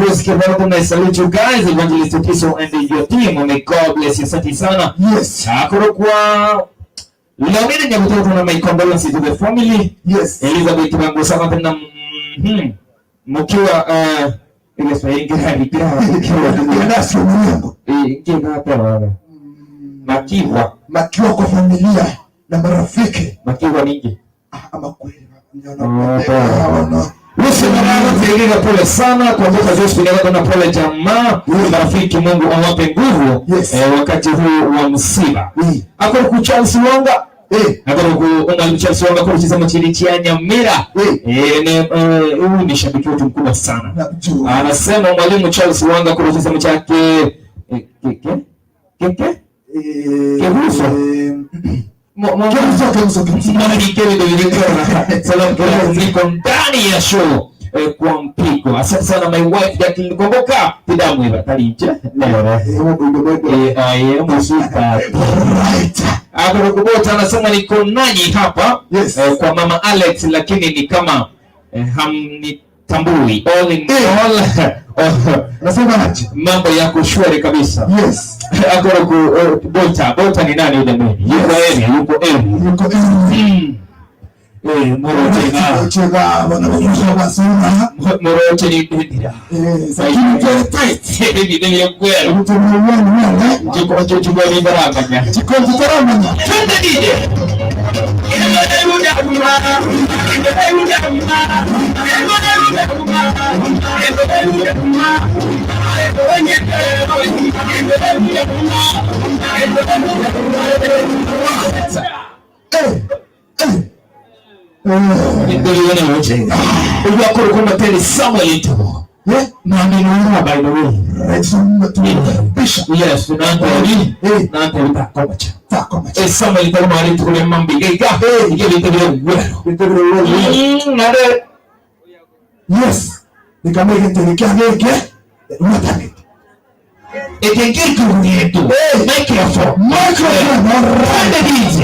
Rose Kibaruto, I salute you guys, Evangelist Okiso and your team. May God bless you. Asante sana. Yes. Akorokwa Leonida Nyabutoto na my condolences to the family. Yes. Elizabeth Bangosama tena mukiwa ile Swahili ngira ngira mukiwa Nasi mwenyewe. eh ngira hapa Makiwa Makiwa kwa familia na marafiki. Makiwa ningi. Ama kweli baba. Lucy Mararo tuingiga pole sana kwa mboka Josephine na pole jamaa marafiki, Mungu awape nguvu Yes. wakati huu wa msiba. Akora ku Charles Wanga akora ku Mwalimu Charles Wanga kwa chama chini cha Nyamira ne huyu ni shabiki wetu mkubwa sana. Anasema Mwalimu Charles Wanga kwa chama chake keke keke Keruso niko ndani ya show kwa mpigo. Asante sana my wife Jacqueline Komboka tidamu iba talinje lero eh musuka Akorokobota anasema niko nanyi hapa kwa mama Alex, lakini ni kama hamnitambui. All in all, Nasema aje? mambo yako shwari kabisa. Yes. Akoroku Bota, Bota ni nani yule mimi? Yuko area, yuko area. Yuko area. Eh, moroche na Chega bana bamusha basuma. moroche ni ndira. Eh, sakini very tight. Hivi ndio kweli. Mtu mwana mwana. Chiko cho chiko ni baraka. Chiko tutaramanya. Twende DJ. Eh. Eh. Ugakora ukumva tele Samuel Eto'o. Eh? Na ninaona by the way. Right. Yes, nantori. Nantori takomacha. Takomacha. Eh, Samuel Eto'o mari tukule mambi gega. Ige bitabire gwero. Bitabire gwero. Nare. Yes. Nikamege ntelekea geke. Unataka. Ekengeki yetu. Microphone. Microphone. Twende DJ.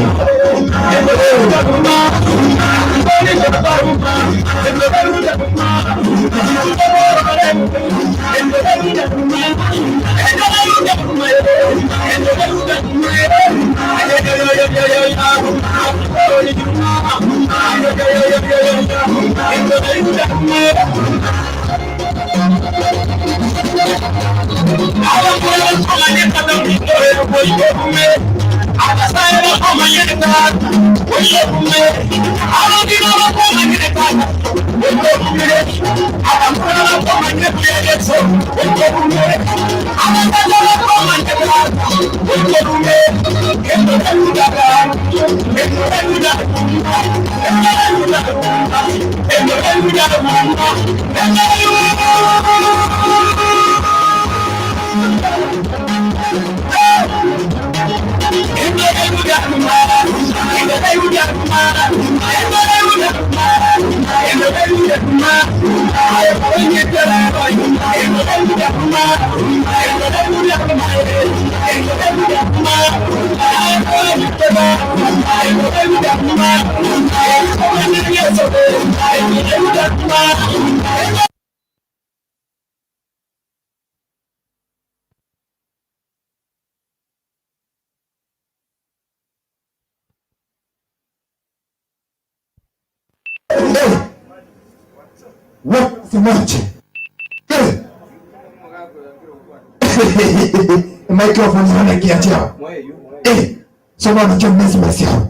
Wasimache. Microphone inakia chao. Eh, soma na chao mesi mesi yao.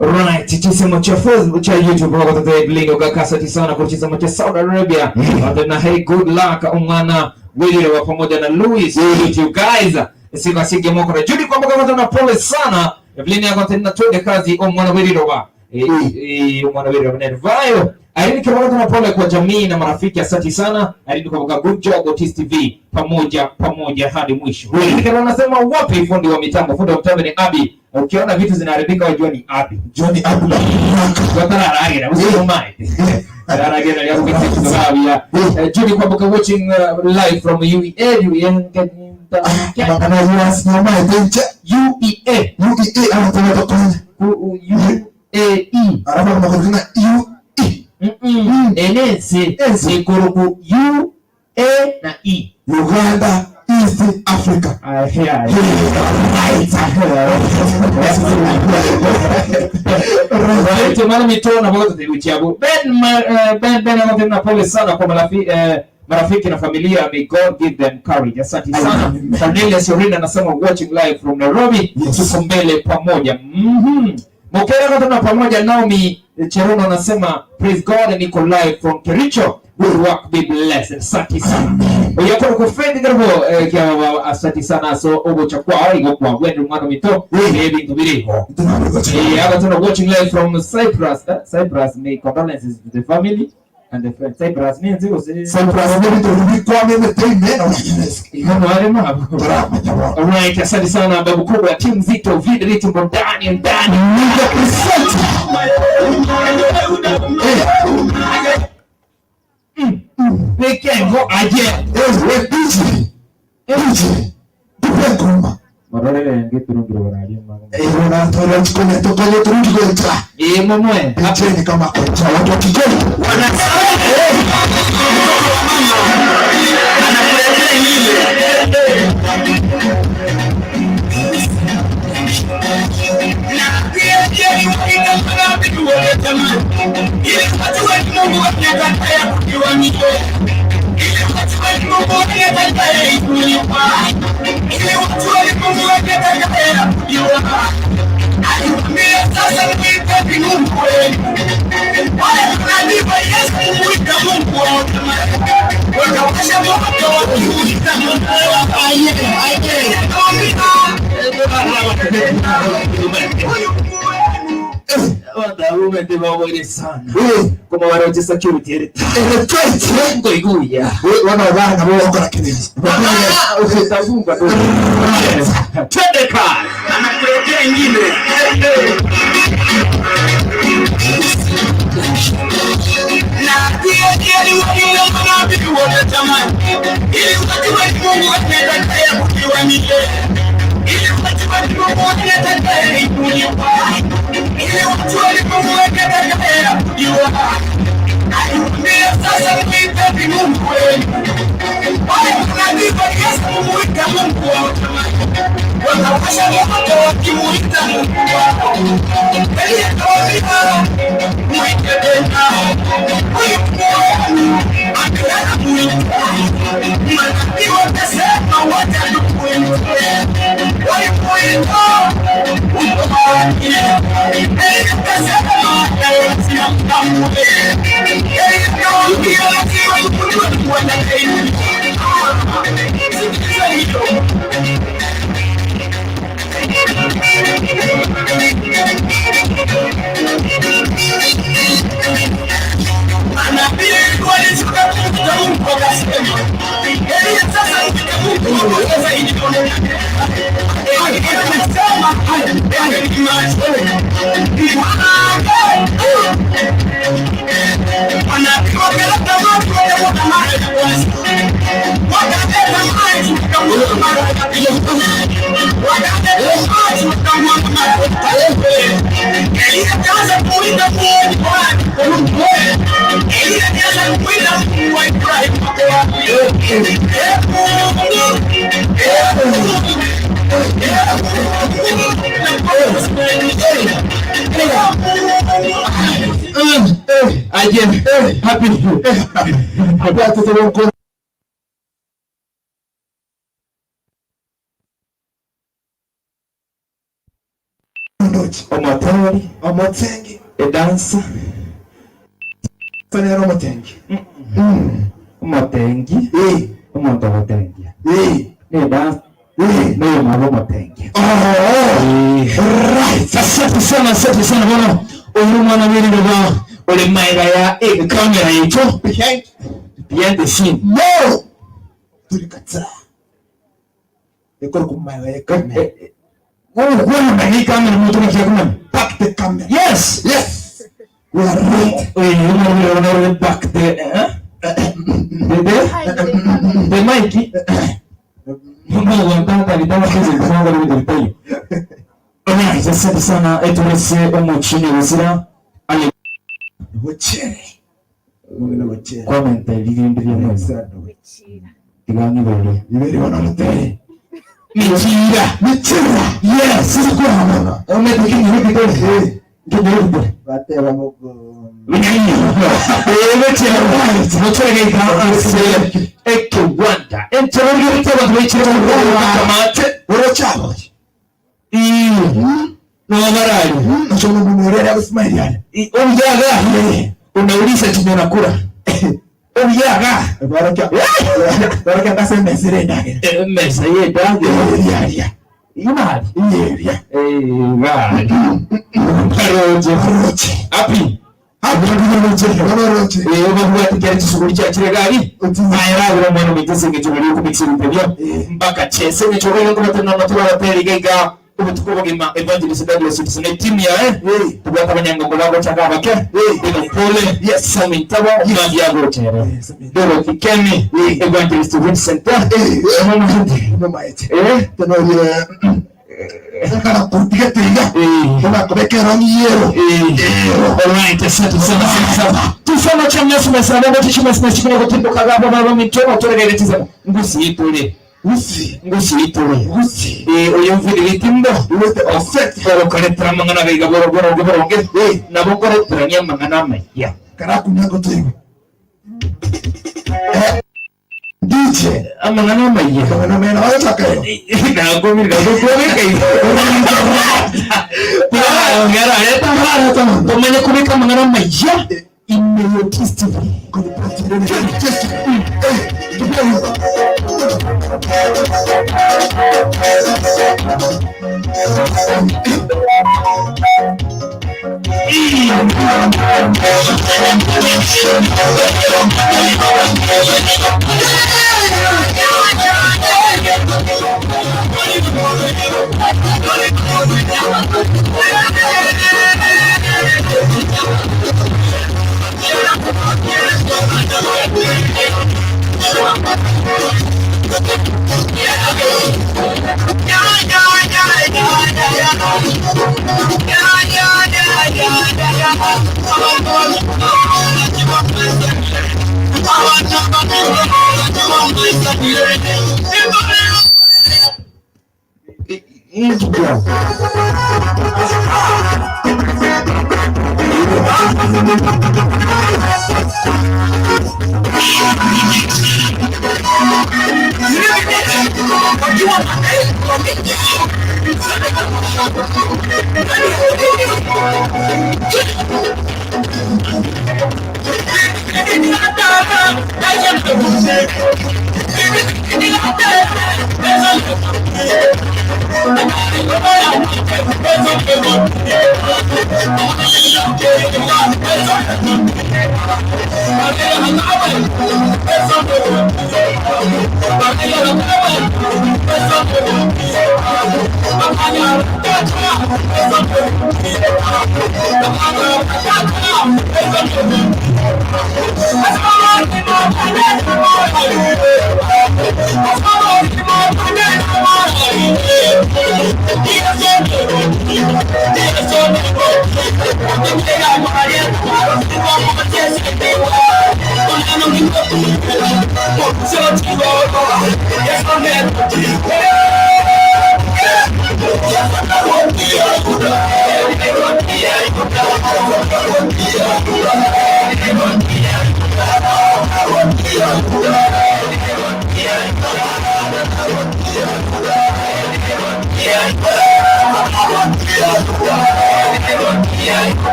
Right, chisemo cha Facebook cha YouTube wakatata Evelyn Ogakasa sana kwa chisemo cha Saudi Arabia. Mm. Na hey good luck umwana Willy wa pamoja na Louis YouTube guys. Sika sige moko na Judy kwamba kama tuna pole sana. Evelyn yako tena twende kazi umwana Willy wa. Eh eh umwana Willy wa Nervayo. Irene Kirogo tuna pole kwa jamii na marafiki, asante sana. Irene kwa good job Otis TV, pamoja pamoja hadi mwisho. Irene Kirogo anasema wapi fundi wa mitambo? Fundi wa mitambo ni Abi. Ukiona vitu zinaharibika wajua ni Abi. Johnny Abula. Watararagira, usiumae. Tararagira ya kupitia sababu ya Judy Kwamboka watching live from UEA UEA Makana US nyama itenche UEA UEA anataka tokonya. UAE. Araba makana U Enensi ni kuruku U A na E. Uganda East Africa. Right, mara mitona bado tulichiabu. Ben Ben Ben anasema pole sana kwa marafiki marafiki na familia. May God give them courage. Asante sana. Cornelius Orina anasema watching live from Nairobi. Tuko mbele pamoja. Mhm. Mokera katona pamoja Naomi Cherono anasema praise God niko live from Kericho. Good work be blessed. Asante sana. Oyakoro kufendi garbo kia asante sana so ogo chakwa igo kwa wendo mwana mito ebintu biriho. Eh agatona watching live from Cyprus. Cyprus may condolences to the family and the friends. Cyprus ni nziko se Cyprus ni vitu vikwa mimi teime na unanyeleza. Hano wale mabo. Alright, asante sana babu kubwa timu nzito vidri tumbo ndani ndani. Wekengo aje. Eh, DJ. DJ. Tupe ngoma. Marorere ngiturungiro bararia mama. Eh, unatoa chikone tokoye turungi kwecha. Eh, momwe. DJ ni kama kocha watu wa Kigoma. Wanaume ndio wawili sana. Koma waroje security ere. Ngo iguya. Wana bana bo wakora kinezi. Utafunga tu. Twende kazi. Anakuletea ingine. Aye, happy. Omoteri, Omotengi. edansa, Nere omotengi. omotengi, omonto ogotengia. Nedansa, noyomwabo omotengia. Right. Asante sana, asante sana bwana. Uyu mwana w'iriroba uri maega ya kamera yicho Behind. behind the scene. No. Tulikataa. Ekoro kumaya ya kamera. Wewe kuona na hii kamera mtu anakia kumanya. Back the camera. Yes. Yes. We are right. Uyu mwana w'iriroba uri back the eh? The the mic. Mungu wantaka litaka kizi kusanga libidi litayo. Alright, asante sana eturese omuchini wazira ale Bochere. Mugina bochere. comment lirindiriye mwezi tiganibere Iberi wana mutere. Michira. Michira. Yes. Sisi kwa hamana. Umetukinyi wikitore. Bateba mugo. Ekewanda entorogete abantu baichire kamate Orochabo. nobarali Nachono munorera akusmaili ale. obuyaga unauliza chenye unakula obuyaga Barakia. Barakia kasa mesire ndage. mesa yedange Yeria. imali Yeria. baroje Roche. api Roche. bavuga chisuguri chachire gali ayarabira mwana mitese ngechobali kumikisira mpaka chese ngechobali kubatana matura bateri gaiga ubutuku bugima evangelist Douglas Tusine timu ya tubwata abanyangongo bago chaka bake ino pole Yes. Sami Tabo Magi Agochere Dorothy Kemi evangelist Vincent Mamaete. eh Tenorie. Kana kutiga tiga. Kana kubekera ngiyero. Alright, asante sana asante sana. Tusoma cha mnyasu mesana ngo tishima sina chikino kutinduka gabo baba mitoma toregere tiza. Ngusi itule. Usi. Ngusi itule. Usi. Eh uyumvira ibitimbo. Uwete offset. Orokoretera mangana gaiga boro boro boro nge. Nabo koreterania mangana maya. Kana kunyago tigo. DJ. Amangana maya. Kana mena wachakayo. Ntabwo ntabwo kubika tumenye kubika amangana maya. Imeyo TV.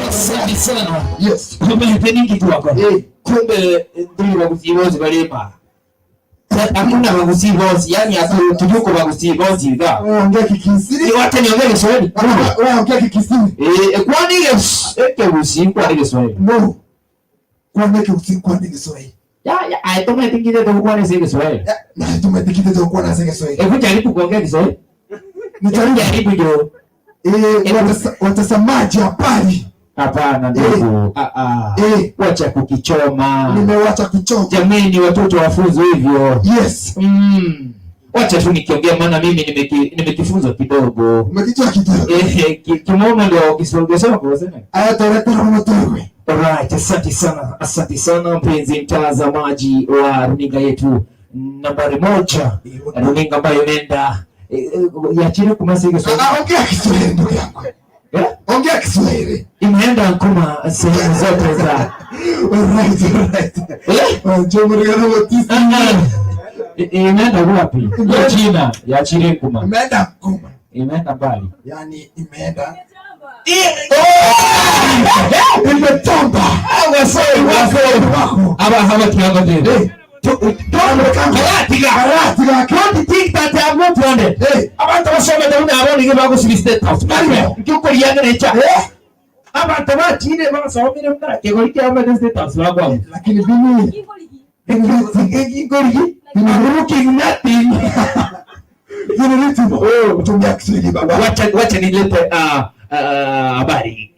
Asante sana. Yes. Kumbe happening kwako. Kumbe ndio baguzi bozi balima. Hakuna baguzi bozi, yani hatuko baguzi bozi ga. Ongea Kikisiri. Wacha niongee Kiswahili. Wewe ongea Kikisiri. Eh, kwani Ekegusii kwani Kiswahili? No. Kwani Ekegusii kwani Kiswahili? Ya ya, aitumaitikite tukukwana si Kiswahili. Na tumetikite tukukwana si Kiswahili. Hebu jaribu kuongea Kiswahili. Nijaribu jaribu jo. Eh, watazamaji habari. Hapana ndugu. Ah ah. Wacha kukichoma. Nimewacha kuchoma. Jamani watoto wafunzwe hivyo. Yes. Wacha tu nikiongea maana mimi nimekifunzwa kidogo. Umekijua kidogo. Eh, kimomo ndio Kiswahili sema kwa sema. Aya toretera motogwe. Alright, asante sana. Asante sana mpenzi mtazamaji wa runinga yetu nambari moja. Runinga ambayo inaenda yachiri kumasi Kiswahili. Ah, ongea Kiswahili ndugu yangu. Ongea Kiswahili. Imeenda Nkuma sehemu zote za. Alright, alright. Imeenda wapi? Ya China, ya chini Nkuma. Imeenda Nkuma. Imeenda mbali. Yaani imeenda Imetamba. Wasoi wako. Aba haba kiango tena. Karatiga. Don't think that I am not one. Abantu basome ndabona abo nige bagusubira state house. Barimo. Ncyukuri yange necha. Abantu bachine basomire mkara kegori kya mbere state house bagwa. Lakini bini Kigori. Looking nothing. Tumia Kiswahili baba. Wacha wacha nilete habari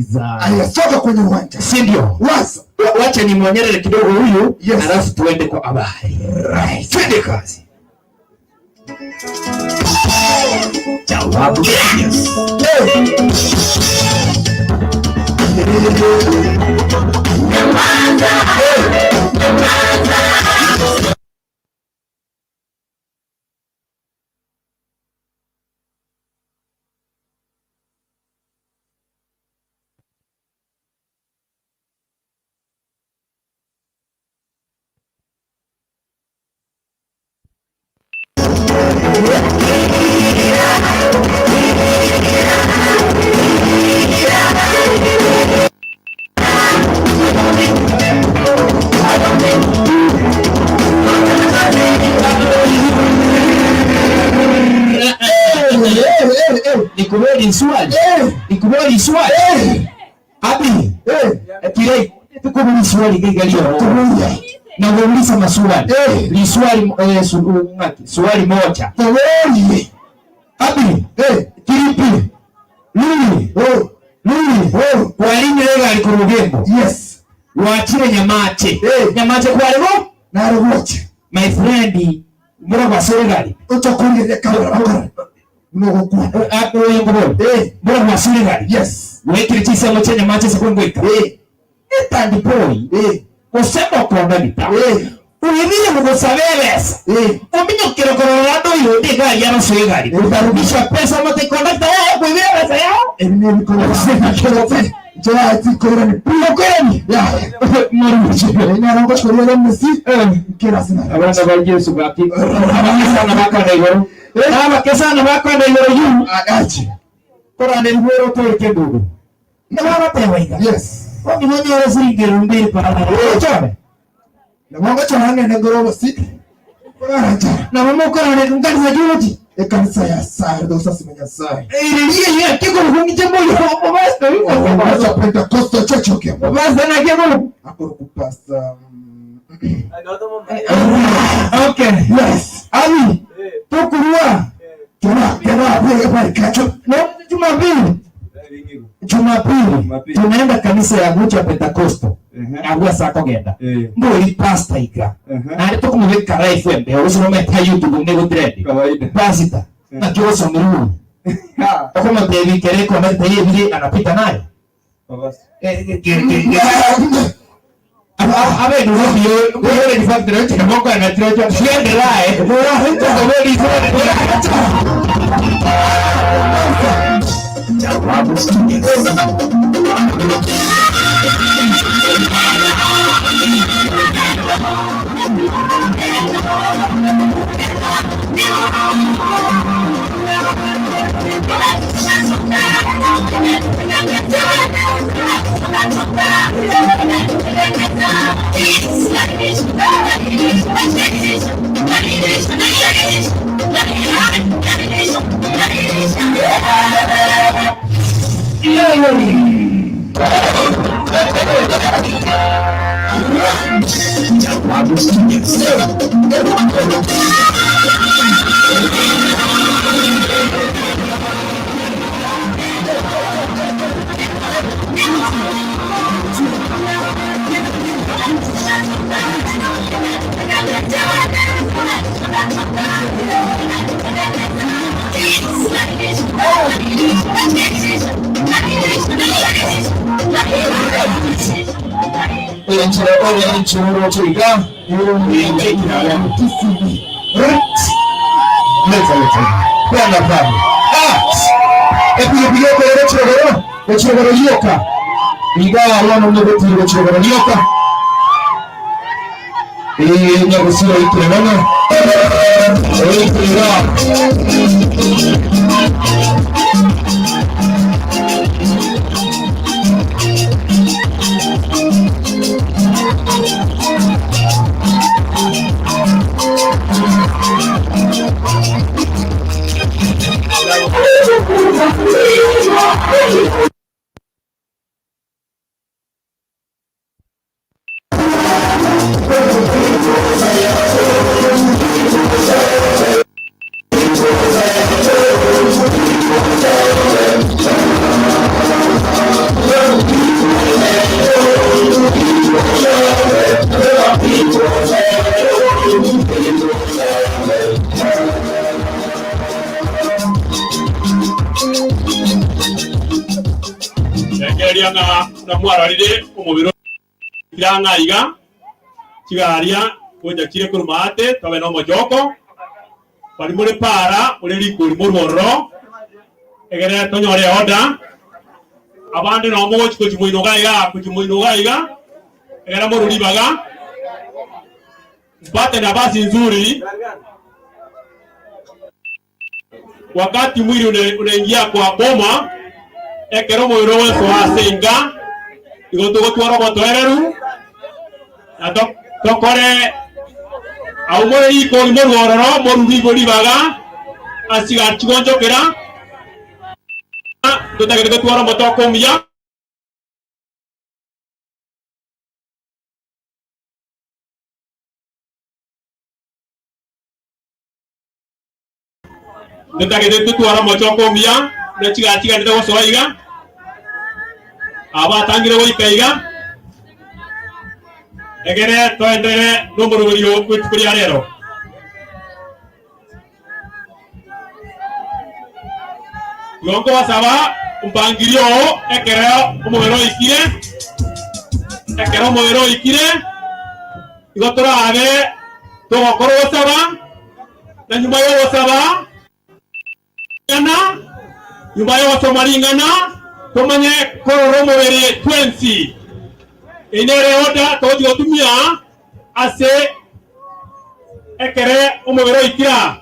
za Aya, soka kwenye uwanja. Si ndio? Wazo. Wacha nimwonyeshe kidogo huyu Yes. alafu tuende kwa habari. Right. Twende kazi. Jawabu. Yes. Hey. Nikubali swali. Nikubali swali. Abi. Kirei tukubali swali kigalio. Na kuuliza maswali. Ni swali swali moja. Taweli. Abi. Kiripi. Luli. Luli. Walini lega alikurugembo. Yes. Wachire nyamache. Nyamache kwa leo? Na rugoche. My friend, mbona kwa serikali? Utakulia kamera bakara. Mnogokwana. Mbona mbona kwa serikali? Yes. Wekire chisemo cha nyamache sekongweka. Etandi boy. Osema konda bita. Oebire gogosaba ebesa, ominyokere korora ande oyonde egari abasoe egari, utarudisha pesa omote kondakta yaya okoibera ebesa yao. Ebi nebikorwa Nchera pi. Okoirani? Yaya. Maruche. Enyara ngochikoria emesi kera sina. Abana ba Yesu gaki. Abakesana bakwenda igoro. Abakesana bakwenda igoro yu. Agachi. Korande ribwero otoreke endugu. Nababateba iga. Yes. Bono bonyore siringi elfu mbili para ochore. Nabo ngochora ng'ende ngore obosi. Korara nchara. Nabo mokorane nkanisa kirochi. Ekanisa ya Sare dosasima Nyasaye. Iririe ye kikuru kungiche moyo omobasta Omosa Pentecostal Church oke. Basta na kikuru. Akoro kupasa. Okay. Yes. Abi tukurua Kera kera bwe bwe kacho. no Jumapili. Jumapili tunaenda kanisa ya Mucha Pentecostal. Agwa sako genda. Mbori pastor iga. Na tukumubika live embe. Usirometa YouTube ne gutrend. Kawaida. Pastor. Na kioso miru. Okomotebi kere connect yebire anapita nayo. Engeria ng'a namwararire omobere kira ng'a iga chigaria gocha chire korwa maate tobe na omochoko bari more para ore rikori morwororo egere tonyore order abande nabo mogochi kochimoinoga iga kochimoinoga iga egere morori baga mpate nafasi nzuri wakati mwili unaingia kwa boma ekero omobere ogosoa ase enka igo togotwara obotoereru na tokore au more rikori morwororo morugi igo ribaga ase chigonchokera totagete gotwara omotoko omuya. Totagete totwara omochoko omuya na chigachiganete gosoa iga abatangire goika iga egere toendere n'omoroberio bw'etuko ria rero. Igo nkobasaba mpangilio oo ekero omobere oikire ekero omobere oikire. Igo torabe togokora ogosaba, na nyuma y'ogosaba ring'ana, nyuma y'ogosoma ring'ana, tomanye korora omobere twensi. Eye nere order togochia gotumia ase ekere omobere oikire aa.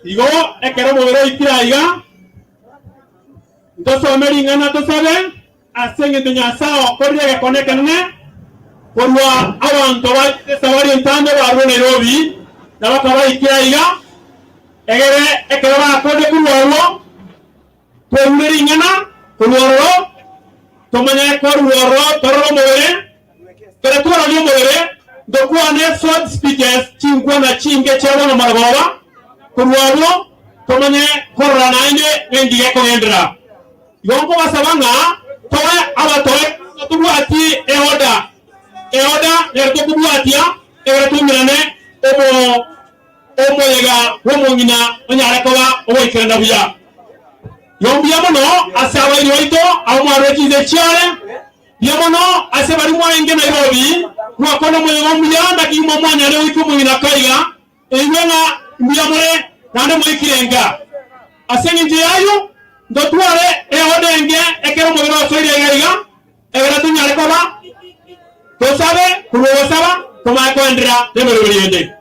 Igo ekero omobere oikire aiga, ntosome ring'ana tosabe. Ase engencho Nyasae okorire egekone ekenene korwa abanto bachete esabari entambe barure Nairobi na bakabaikera aiga, egere ekero bakorire korwa orwo twerure ring'ana korwa ororo, tomanye korwa ororo torore omobere, ekero twaroria omobere ntokwane short speeches chinkwana chinke chia bono marogoba, korwa abwo tomanye korora naende ng'enki gekogenderera. Igo nkobasaba ng'a tobe abatoe tobwati eoda, eoda nero tokobwatia ekero twaumerane omo omoyega bw'omong'ina onyare koba ogoikerana buya. Igo mbuya mono ase abairi baito abwo mwarure chinse chiare, mbuya mono ase baria mwarenge Nairobi mwakwana omoyega omuya naki imwe mwanyare goika omong'ina kaiga. Inwe ng'a mbuya more, naende moikire nka. Ase engencho y'ayio ntotware eoda engiya ekero omobere osoire iga iga, ekero tonyare koba tosabe korwa ogosaba tomanye koenderera nemeroberi ende.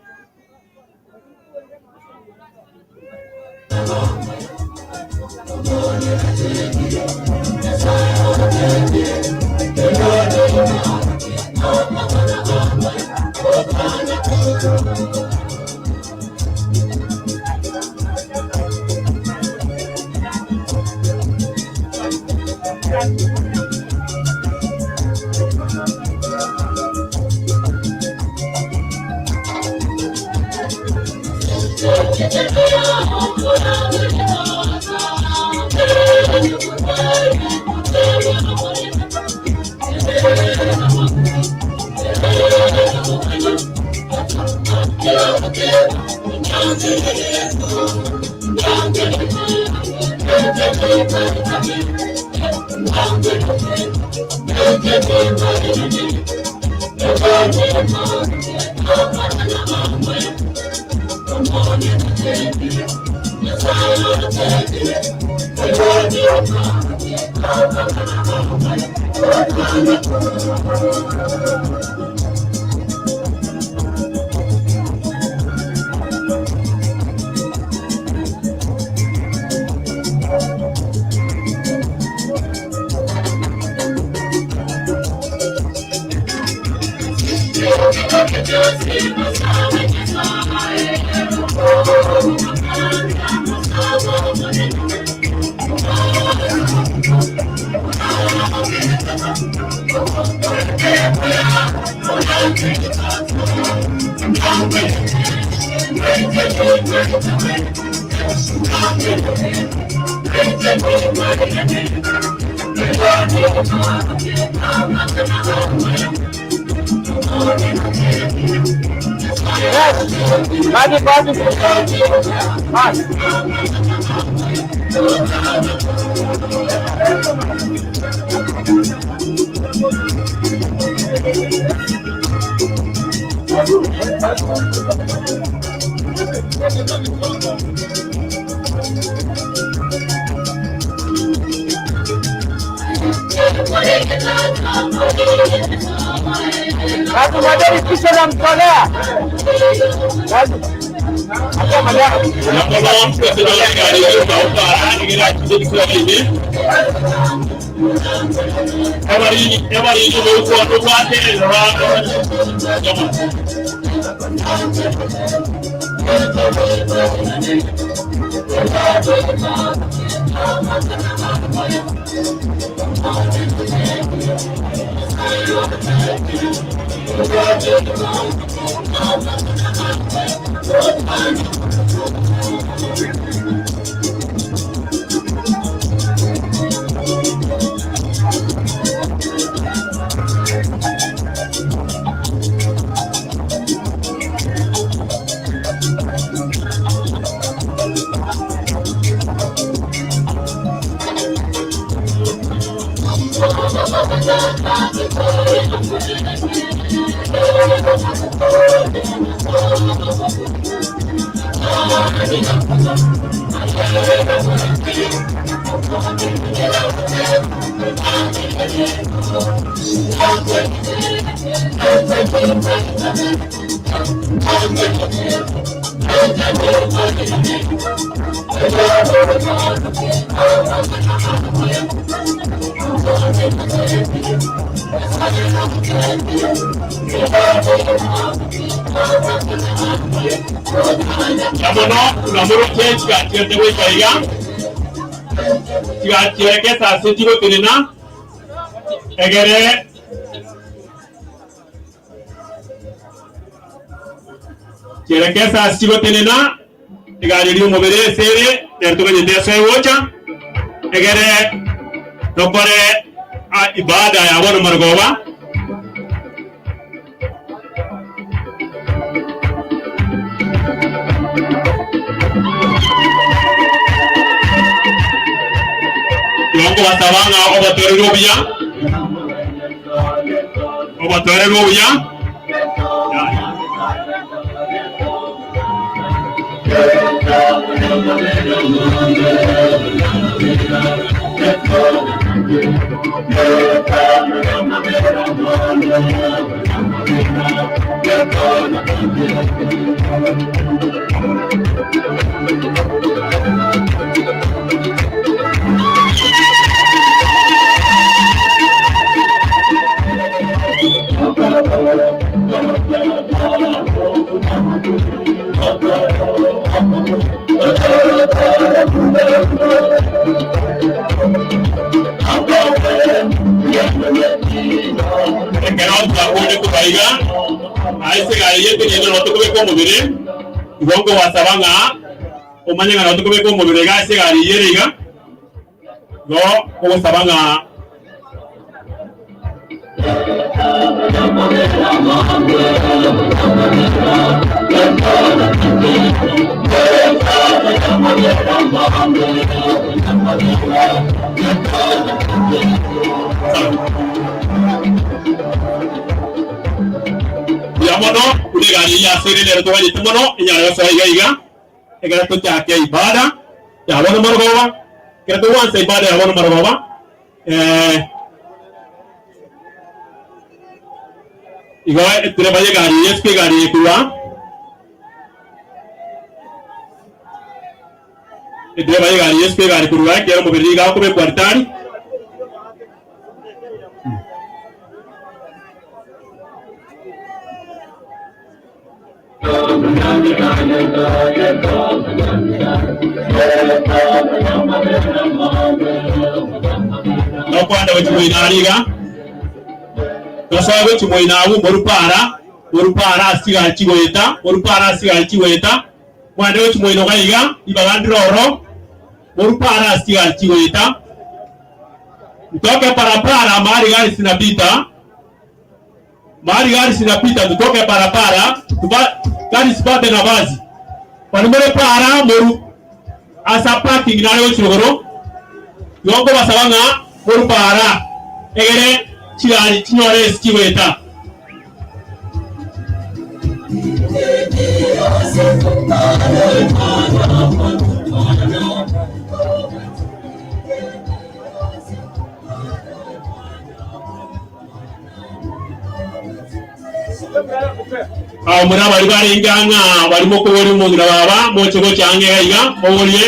Na mono namoroche chigachierete goika iga, chigachiereka esase chigotenena, egere Chiareke esasi chigotenena, egari eria omobere ase ere, nere toganyete esoe gocha, egere tokore ibada ya bono marogoba. Igo nkobasaba ng'a obotoereru obuya, obotoereru obuya. Ekero twakoorire korwa iga, ase egari yaito nigo nabo tokobeka omobere, igo nkobasaba ng'a omanye ng'a nabo tokobeka omobere iga ase egari eyio ere iga, igo nkogosaba ng'a. Mbuya mono buna egari eyio yasoire nere toganyete mono enyare gosoa iga iga ekero tochake ibada ya bono marogoba ekero togwansa ibada ya bono marogoba. Igo etereba y'egari eye esike egari eye korwa etereba y'egari eye esike egari korwa ekero omobere nigo akobekwa ritari. Nokwanda gochia moino aria iga, tosoe gochia moino agwo morue para, morue para ase chigari chigoeta, morue para ase chigari chigoeta, mwande gochia moino iga iga, ribaga ndire ororo, morue para ase chigari chigoeta, ntoke parapara mahali gari zinapita. Mahali gari zinapita tutoke barabara tuba gari zipate nafasi Bari more para moru asa parking nare gochia igoro igo nkobasaba ng'a moru para egere chigari chinyore ase chigoeta. Abamura baria barenge ang'a barimo koboria omong'ina baba, moche gocha ang'e iga iga, moborie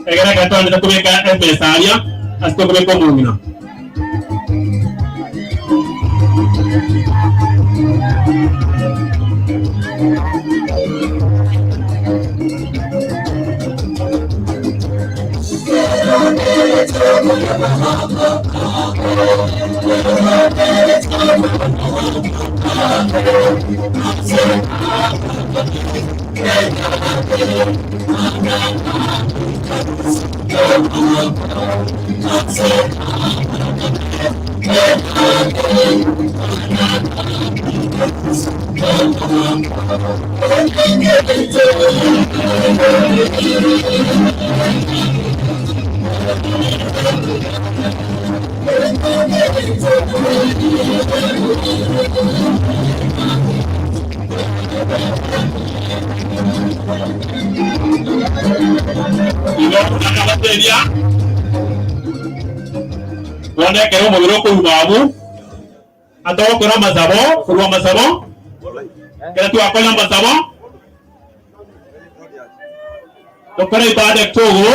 egere ekero togendete kobeka emesa aria ase tokobeka omong'ina. Igo akabateebia, Bono ekero omobere okoruma abwo, atogokora amasabo korwa amasabo, ekero twakora amasabo, tokore ibada ekiogo.